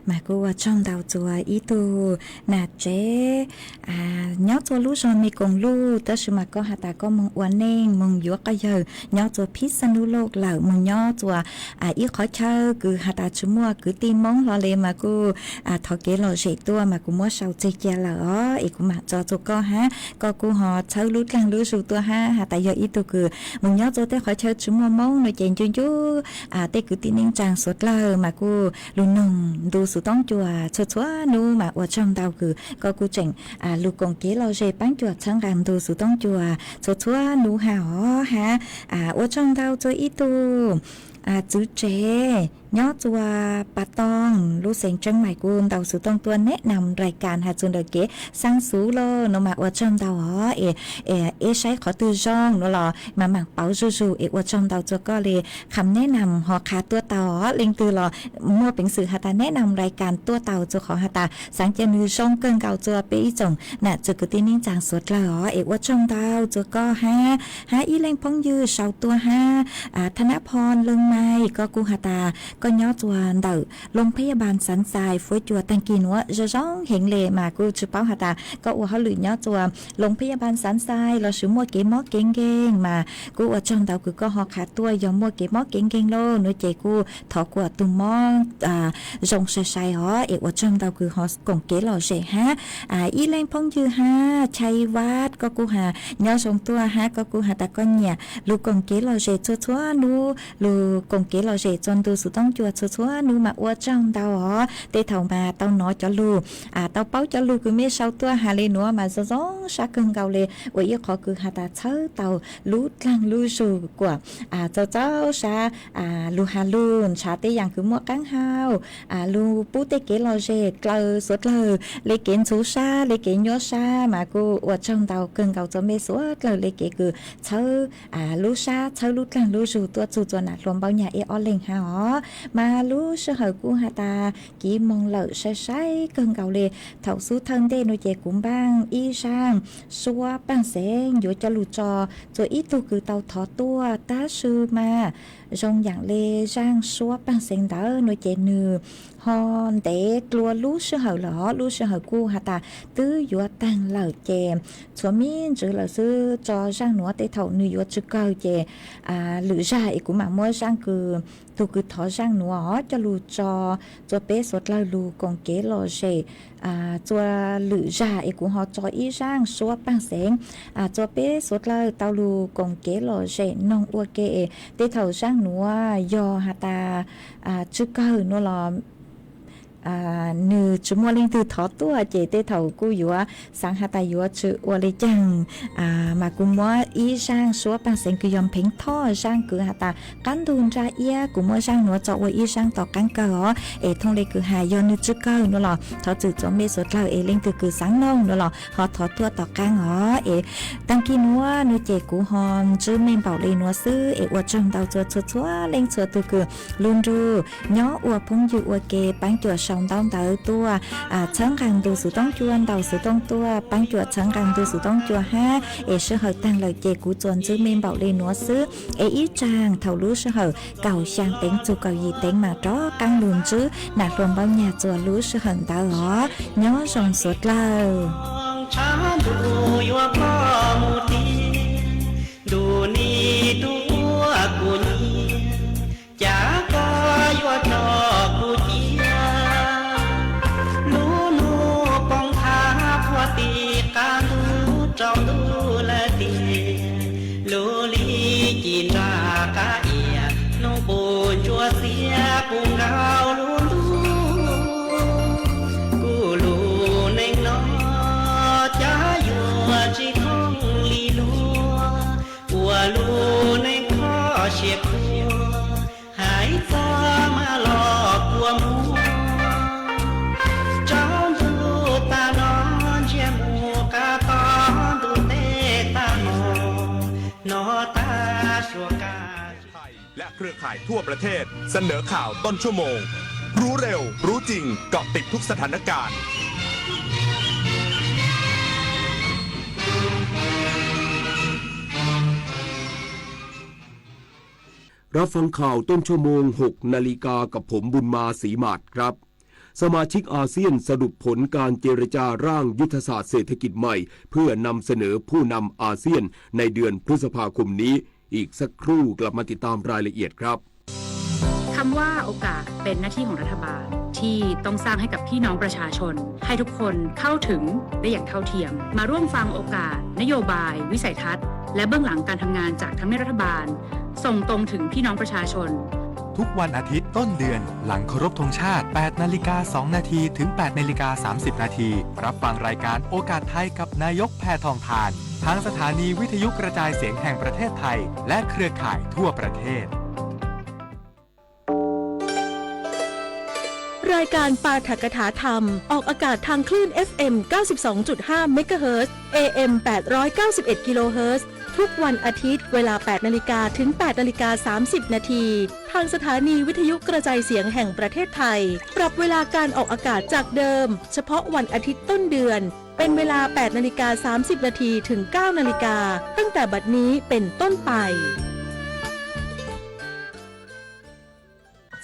Mas kuj ua tsaug ntau txuas ib tug nam tsev nyob txuas lub zog Me Koom Luj, tab sis mas koj has tas koj moog ua neej moog yuav quas yawg nyob txuas Phij Xaj Nuj Loj lawm, moog nyob txuas ib qhov chaw kws has tas tsi muaj kwv tij Moob hlo le mas kuj thov kev lom zem tuaj mas kuv muab sau txeg cia lawm os, es kuv mam tso txuas koj hab, koj kuj ho txhawb lub dlaag lub zug tuaj hab. Has tas yog ib tug kws moog nyob txuas tej qhov chaw tsi muaj Moob no ces ncu ncu tej kwv tij neej tsaa suav dlawg mas kuj lug noog ntu xuv toob cua txhua txhua nub mas ua tsaug ntau kws koj kuj tseem lug koom kev lom zem paab cuam txhawb nqaa ntu xuv toob cua txhua txhua nub hab os hab. Ua tsaug ntau txuas ib tug txwv tsev nyob txuas Pas Toog lub xeev Tseeb Maim kuj ntau xuv tooj tuaj neb nam nrais kas has txug ntawm kev xaa xuv lauj no mas ua tsaug ntau os. Es eb saib qhov twg zoo no los mas maam pauv zuj zug es ua tsaug ntau txuas koj le. Qham neb nam ho qha tuaj tau os, leej twg los muaj peev xwm has tas neb nam nrais kas tuaj tau txuas qhov has tas xaav ca nwg zoo kawg nkaus txuas peb ib tsoom nam txwv kwv tij neej tsaa suav dlawg os es ua tsaug ntau txuas koj hab. Hab ib leej phooj ywg sau tuaj hab, Thaj Nab Phoo Leej Maim, koj kuj has tas koj nyob txuas ntawm Loo Phaj Yaj Npas Xaav Xais Fuab Cua taag kis nuav zoo zoo heev le mas kuj tsi paub has tas koj ua hauj lwm nyob txuas Loo Phaj Yaj Npas Xaav Xais lossis muaj kev mob kev nkeeg mas kuj ua tsaug ntau kws koj ho qha tuaj. Yog muaj kev mob kev nkeeg lauj no ces kuj thov kuas tug mob zoo sai sai os es ua tsaug ntau kws ho koom kev lom zem hab. Ib leej phooj ywg hab, Chai Vaj, koj kuj has nyob zoo tuaj hab koj kuj has tas koj nyiam lug koom kev lom zem txhua txhua nub, lug koom kev lom zem txuas ntu xuv tooj cua txhua txhua nub mas ua tsaug ntau os. Tej thaum mas tau nov cov lug, tau paub cov lug kws mej sau tuaj has le nuav mas zoo zoo sab kawg nkaus le, ua ib qhov kws has tas txhawb tau lub dlaag lub zug kuas txaus txaus sab lug has lug ntshav tej yaam kws muaj qaab hau, lug pub tej kev lom zem dlaws suav dlawg le kev ntxhuv sab le kev nyuaj sab mas kuj ua tsaug ntau kawg nkaus txuas mej suav dlawg le kev kws txhawb lub sab txhawb lub dlaag lub zug tuaj txug txuas nam hluas Npauj Nyag ib ob leeg hab os. Mas lub sij hawm kuj has tas kiv moog lawm sai sai kawg nkaus le. Thaum xub thawj ntej no ces kuv npaaj ib zaaj suab paaj xeev yuav coj lug tso txuas ib tug kws tau thov tuaj tab sis mas zoo yaam le zaaj suab paaj xeev ntawd no ces nwg ho ntev dlua lub sij hawm lawm os. Lub sij hawm kuj has tas twb yuav taag lawm ces tshuav me ntsis lawm xwb tso zaaj nuav. Tej thaum nwg yuav tsw kawg ces lwm zag es kuv mam muab zaaj kws tug kws thov zaaj nuav coj lug tso txuas peb suav dlawg lug koom kev lom zem txuas lwm zag es kuv ho tso ib zaaj suab paaj xeev txuas peb suav dlawg tau lug koom kev lom zem noog ua ke. Tej thaum zaaj nuav yog has tas tsw kawg no los nwg tsi muaj leej twg thov tuaj ces tej thaum kuj yuav xaav has tas yuav tsw ua le caag mas kuv muab ib zaaj suab paaj xeev kws yog pheev thoj zaaj kws has tas qaab ntug nraj iab, kuv muab zaaj nuav tso ua ib zaaj tom qaab kawg os. Es thooj le kws has yog nwg tsw kawg no los thov txwm txuas mej suav dlawg es leej twg kws xaav noog no los ho thov tuaj tom qaab os. Es taag kis nuav no ces kuv ho ntsib mej npaum le nuav xwb es ua tsaug ntau txuas txhua txhua leej txhua tug kws lug nrug nyob ua phooj ywg ua ke paab cuam sau ntaub ntawv tuaj txhawb nqaa ntu xuv tooj cua ntau xuv tooj tuaj paab cuam txhawb nqaa ntu xuv tooj cua hab. Es sij hawm taag lawm ces kuv txuas ntsib mej npaum le nuav xwb. Es ib zaag thaum lub sij hawm kaum xyaa teev txug kaum yim teev mas rov qaab lug ntsib nam hluas Npauj Nyag txuas lub sij hawm ntawd os. Nyob zoo suav dlawg. Ntu nis ntu ua kuv nyiam, cas koj yuav tso kuv cia. Lub nub poob thab qhuav tim qab ntuj tsaus ntuj lawm tiag, lub hli ci nra qab iab, nub qus ntsuab xiab puv nkaus lub ntuj. Kuv lub neej no cas yuav tsis thooj li luag, ua lub neej kho siab khuav, hais txog mas los kua muag. Tsaus ntuj tag no ntsiag mus qab tod, ntuj teb tag hmo no tag suav kab. และเครือข่ายทั่วประเทศเสนอข่าวต้นชั่วโมง รู้เร็ว รู้จริง เกาะติดทุกสถานการณ์ รับฟังข่าวต้นชั่วโมง หกนาฬิกา กับผมบุญมา ศรีหมาดครับ สมาชิกอาเซียนสรุปผลการเจรจาร่างยุทธศาสตร์เศรษฐกิจใหม่เพื่อนำเสนอผู้นำอาเซียนในเดือนพฤษภาคมนี้ อีกสักครู่กลับมาติดตามรายละเอียดครับ คำว่าโอกาสเป็นหน้าที่ของรัฐบาลที่ต้องสร้างให้กับพี่น้องประชาชน ให้ทุกคนเข้าถึงได้อย่างเท่าเทียม มาร่วมฟังโอกาสนโยบายวิสัยทัศน์และเบื้องหลังการทำงานจากทำเนียบรัฐบาล ส่งตรงถึงพี่น้องประชาชน ทุกวันอาทิตย์ต้นเดือน หลังเคารพธงชาติ แปดนาฬิกา สองนาที ถึง แปดนาฬิกา สามสิบนาที รับฟังรายการโอกาสไทยกับนายกแพทองธาร ทางสถานีวิทยุกระจายเสียงแห่งประเทศไทย และเครือข่ายทั่วประเทศ รายการปาฐกถาธรรม ออกอากาศทางคลื่น เอฟ เอ็ม เก้าสิบสองจุดห้า เมกะเฮิรตซ์ เอ เอ็ม แปดร้อยเก้าสิบเอ็ด กิโลเฮิรตซ์ ทุกวันอาทิตย์ เวลา แปดนาฬิกา ถึง แปดนาฬิกา สามสิบนาที ทางสถานีวิทยุกระจายเสียงแห่งประเทศไทย ปรับเวลาการออกอากาศจากเดิม เฉพาะวันอาทิตย์ต้นเดือน เป็นเวลา แปดนาฬิกา สามสิบนาที ถึง เก้านาฬิกา ตั้งแต่บัดนี้เป็นต้นไป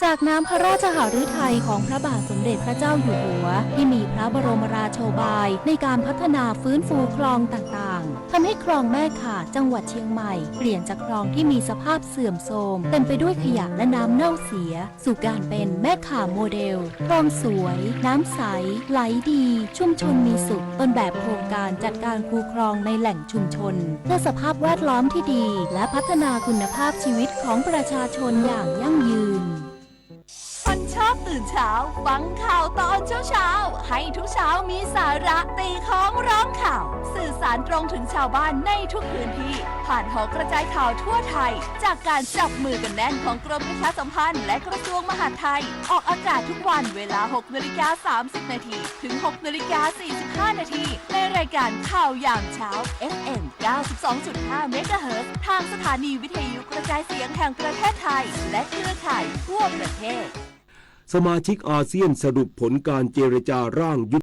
จากน้ำพระราชหฤทัยของพระบาทสมเด็จพระเจ้าอยู่หัว ที่มีพระบรมราโชบายในการพัฒนาฟื้นฟูคลองต่างๆ ทำให้คลองแม่ข่าจังหวัดเชียงใหม่ เปลี่ยนจากคลองที่มีสภาพเสื่อมโทรม เต็มไปด้วยขยะและน้ำเน่าเสีย สู่การเป็นแม่ข่าโมเดล คลองสวย น้ำใส ไหลดี ชุมชนมีสุข ต้นแบบโครงการจัดการคูคลองในแหล่งชุมชน เพื่อสภาพแวดล้อมที่ดี และพัฒนาคุณภาพชีวิตของประชาชนอย่างยั่งยืน คนชอบตื่นเช้า ฟังข่าวตอนเช้าๆ ให้ทุกเช้ามีสาระ ตีค้องร้องข่าว สื่อสารตรงถึงชาวบ้านในทุกพื้นที่ ผ่านหอกระจายข่าวทั่วไทย จากการจับมือกันแน่นของกรมประชาสัมพันธ์และกระทรวงมหาดไทย ออกอากาศทุกวันเวลา หกนาฬิกา สามสิบนาที ถึง หกนาฬิกา สี่สิบห้านาที ในรายการข่าวยามเช้า เอฟ เอ็ม เก้าสิบสองจุดห้า เมกะเฮิรตซ์ ทางสถานีวิทยุกระจายเสียงแห่งประเทศไทย และเครือข่ายทั่วประเทศ สมาชิกอาเซียนสรุปผลการเจรจาร่างยุทธ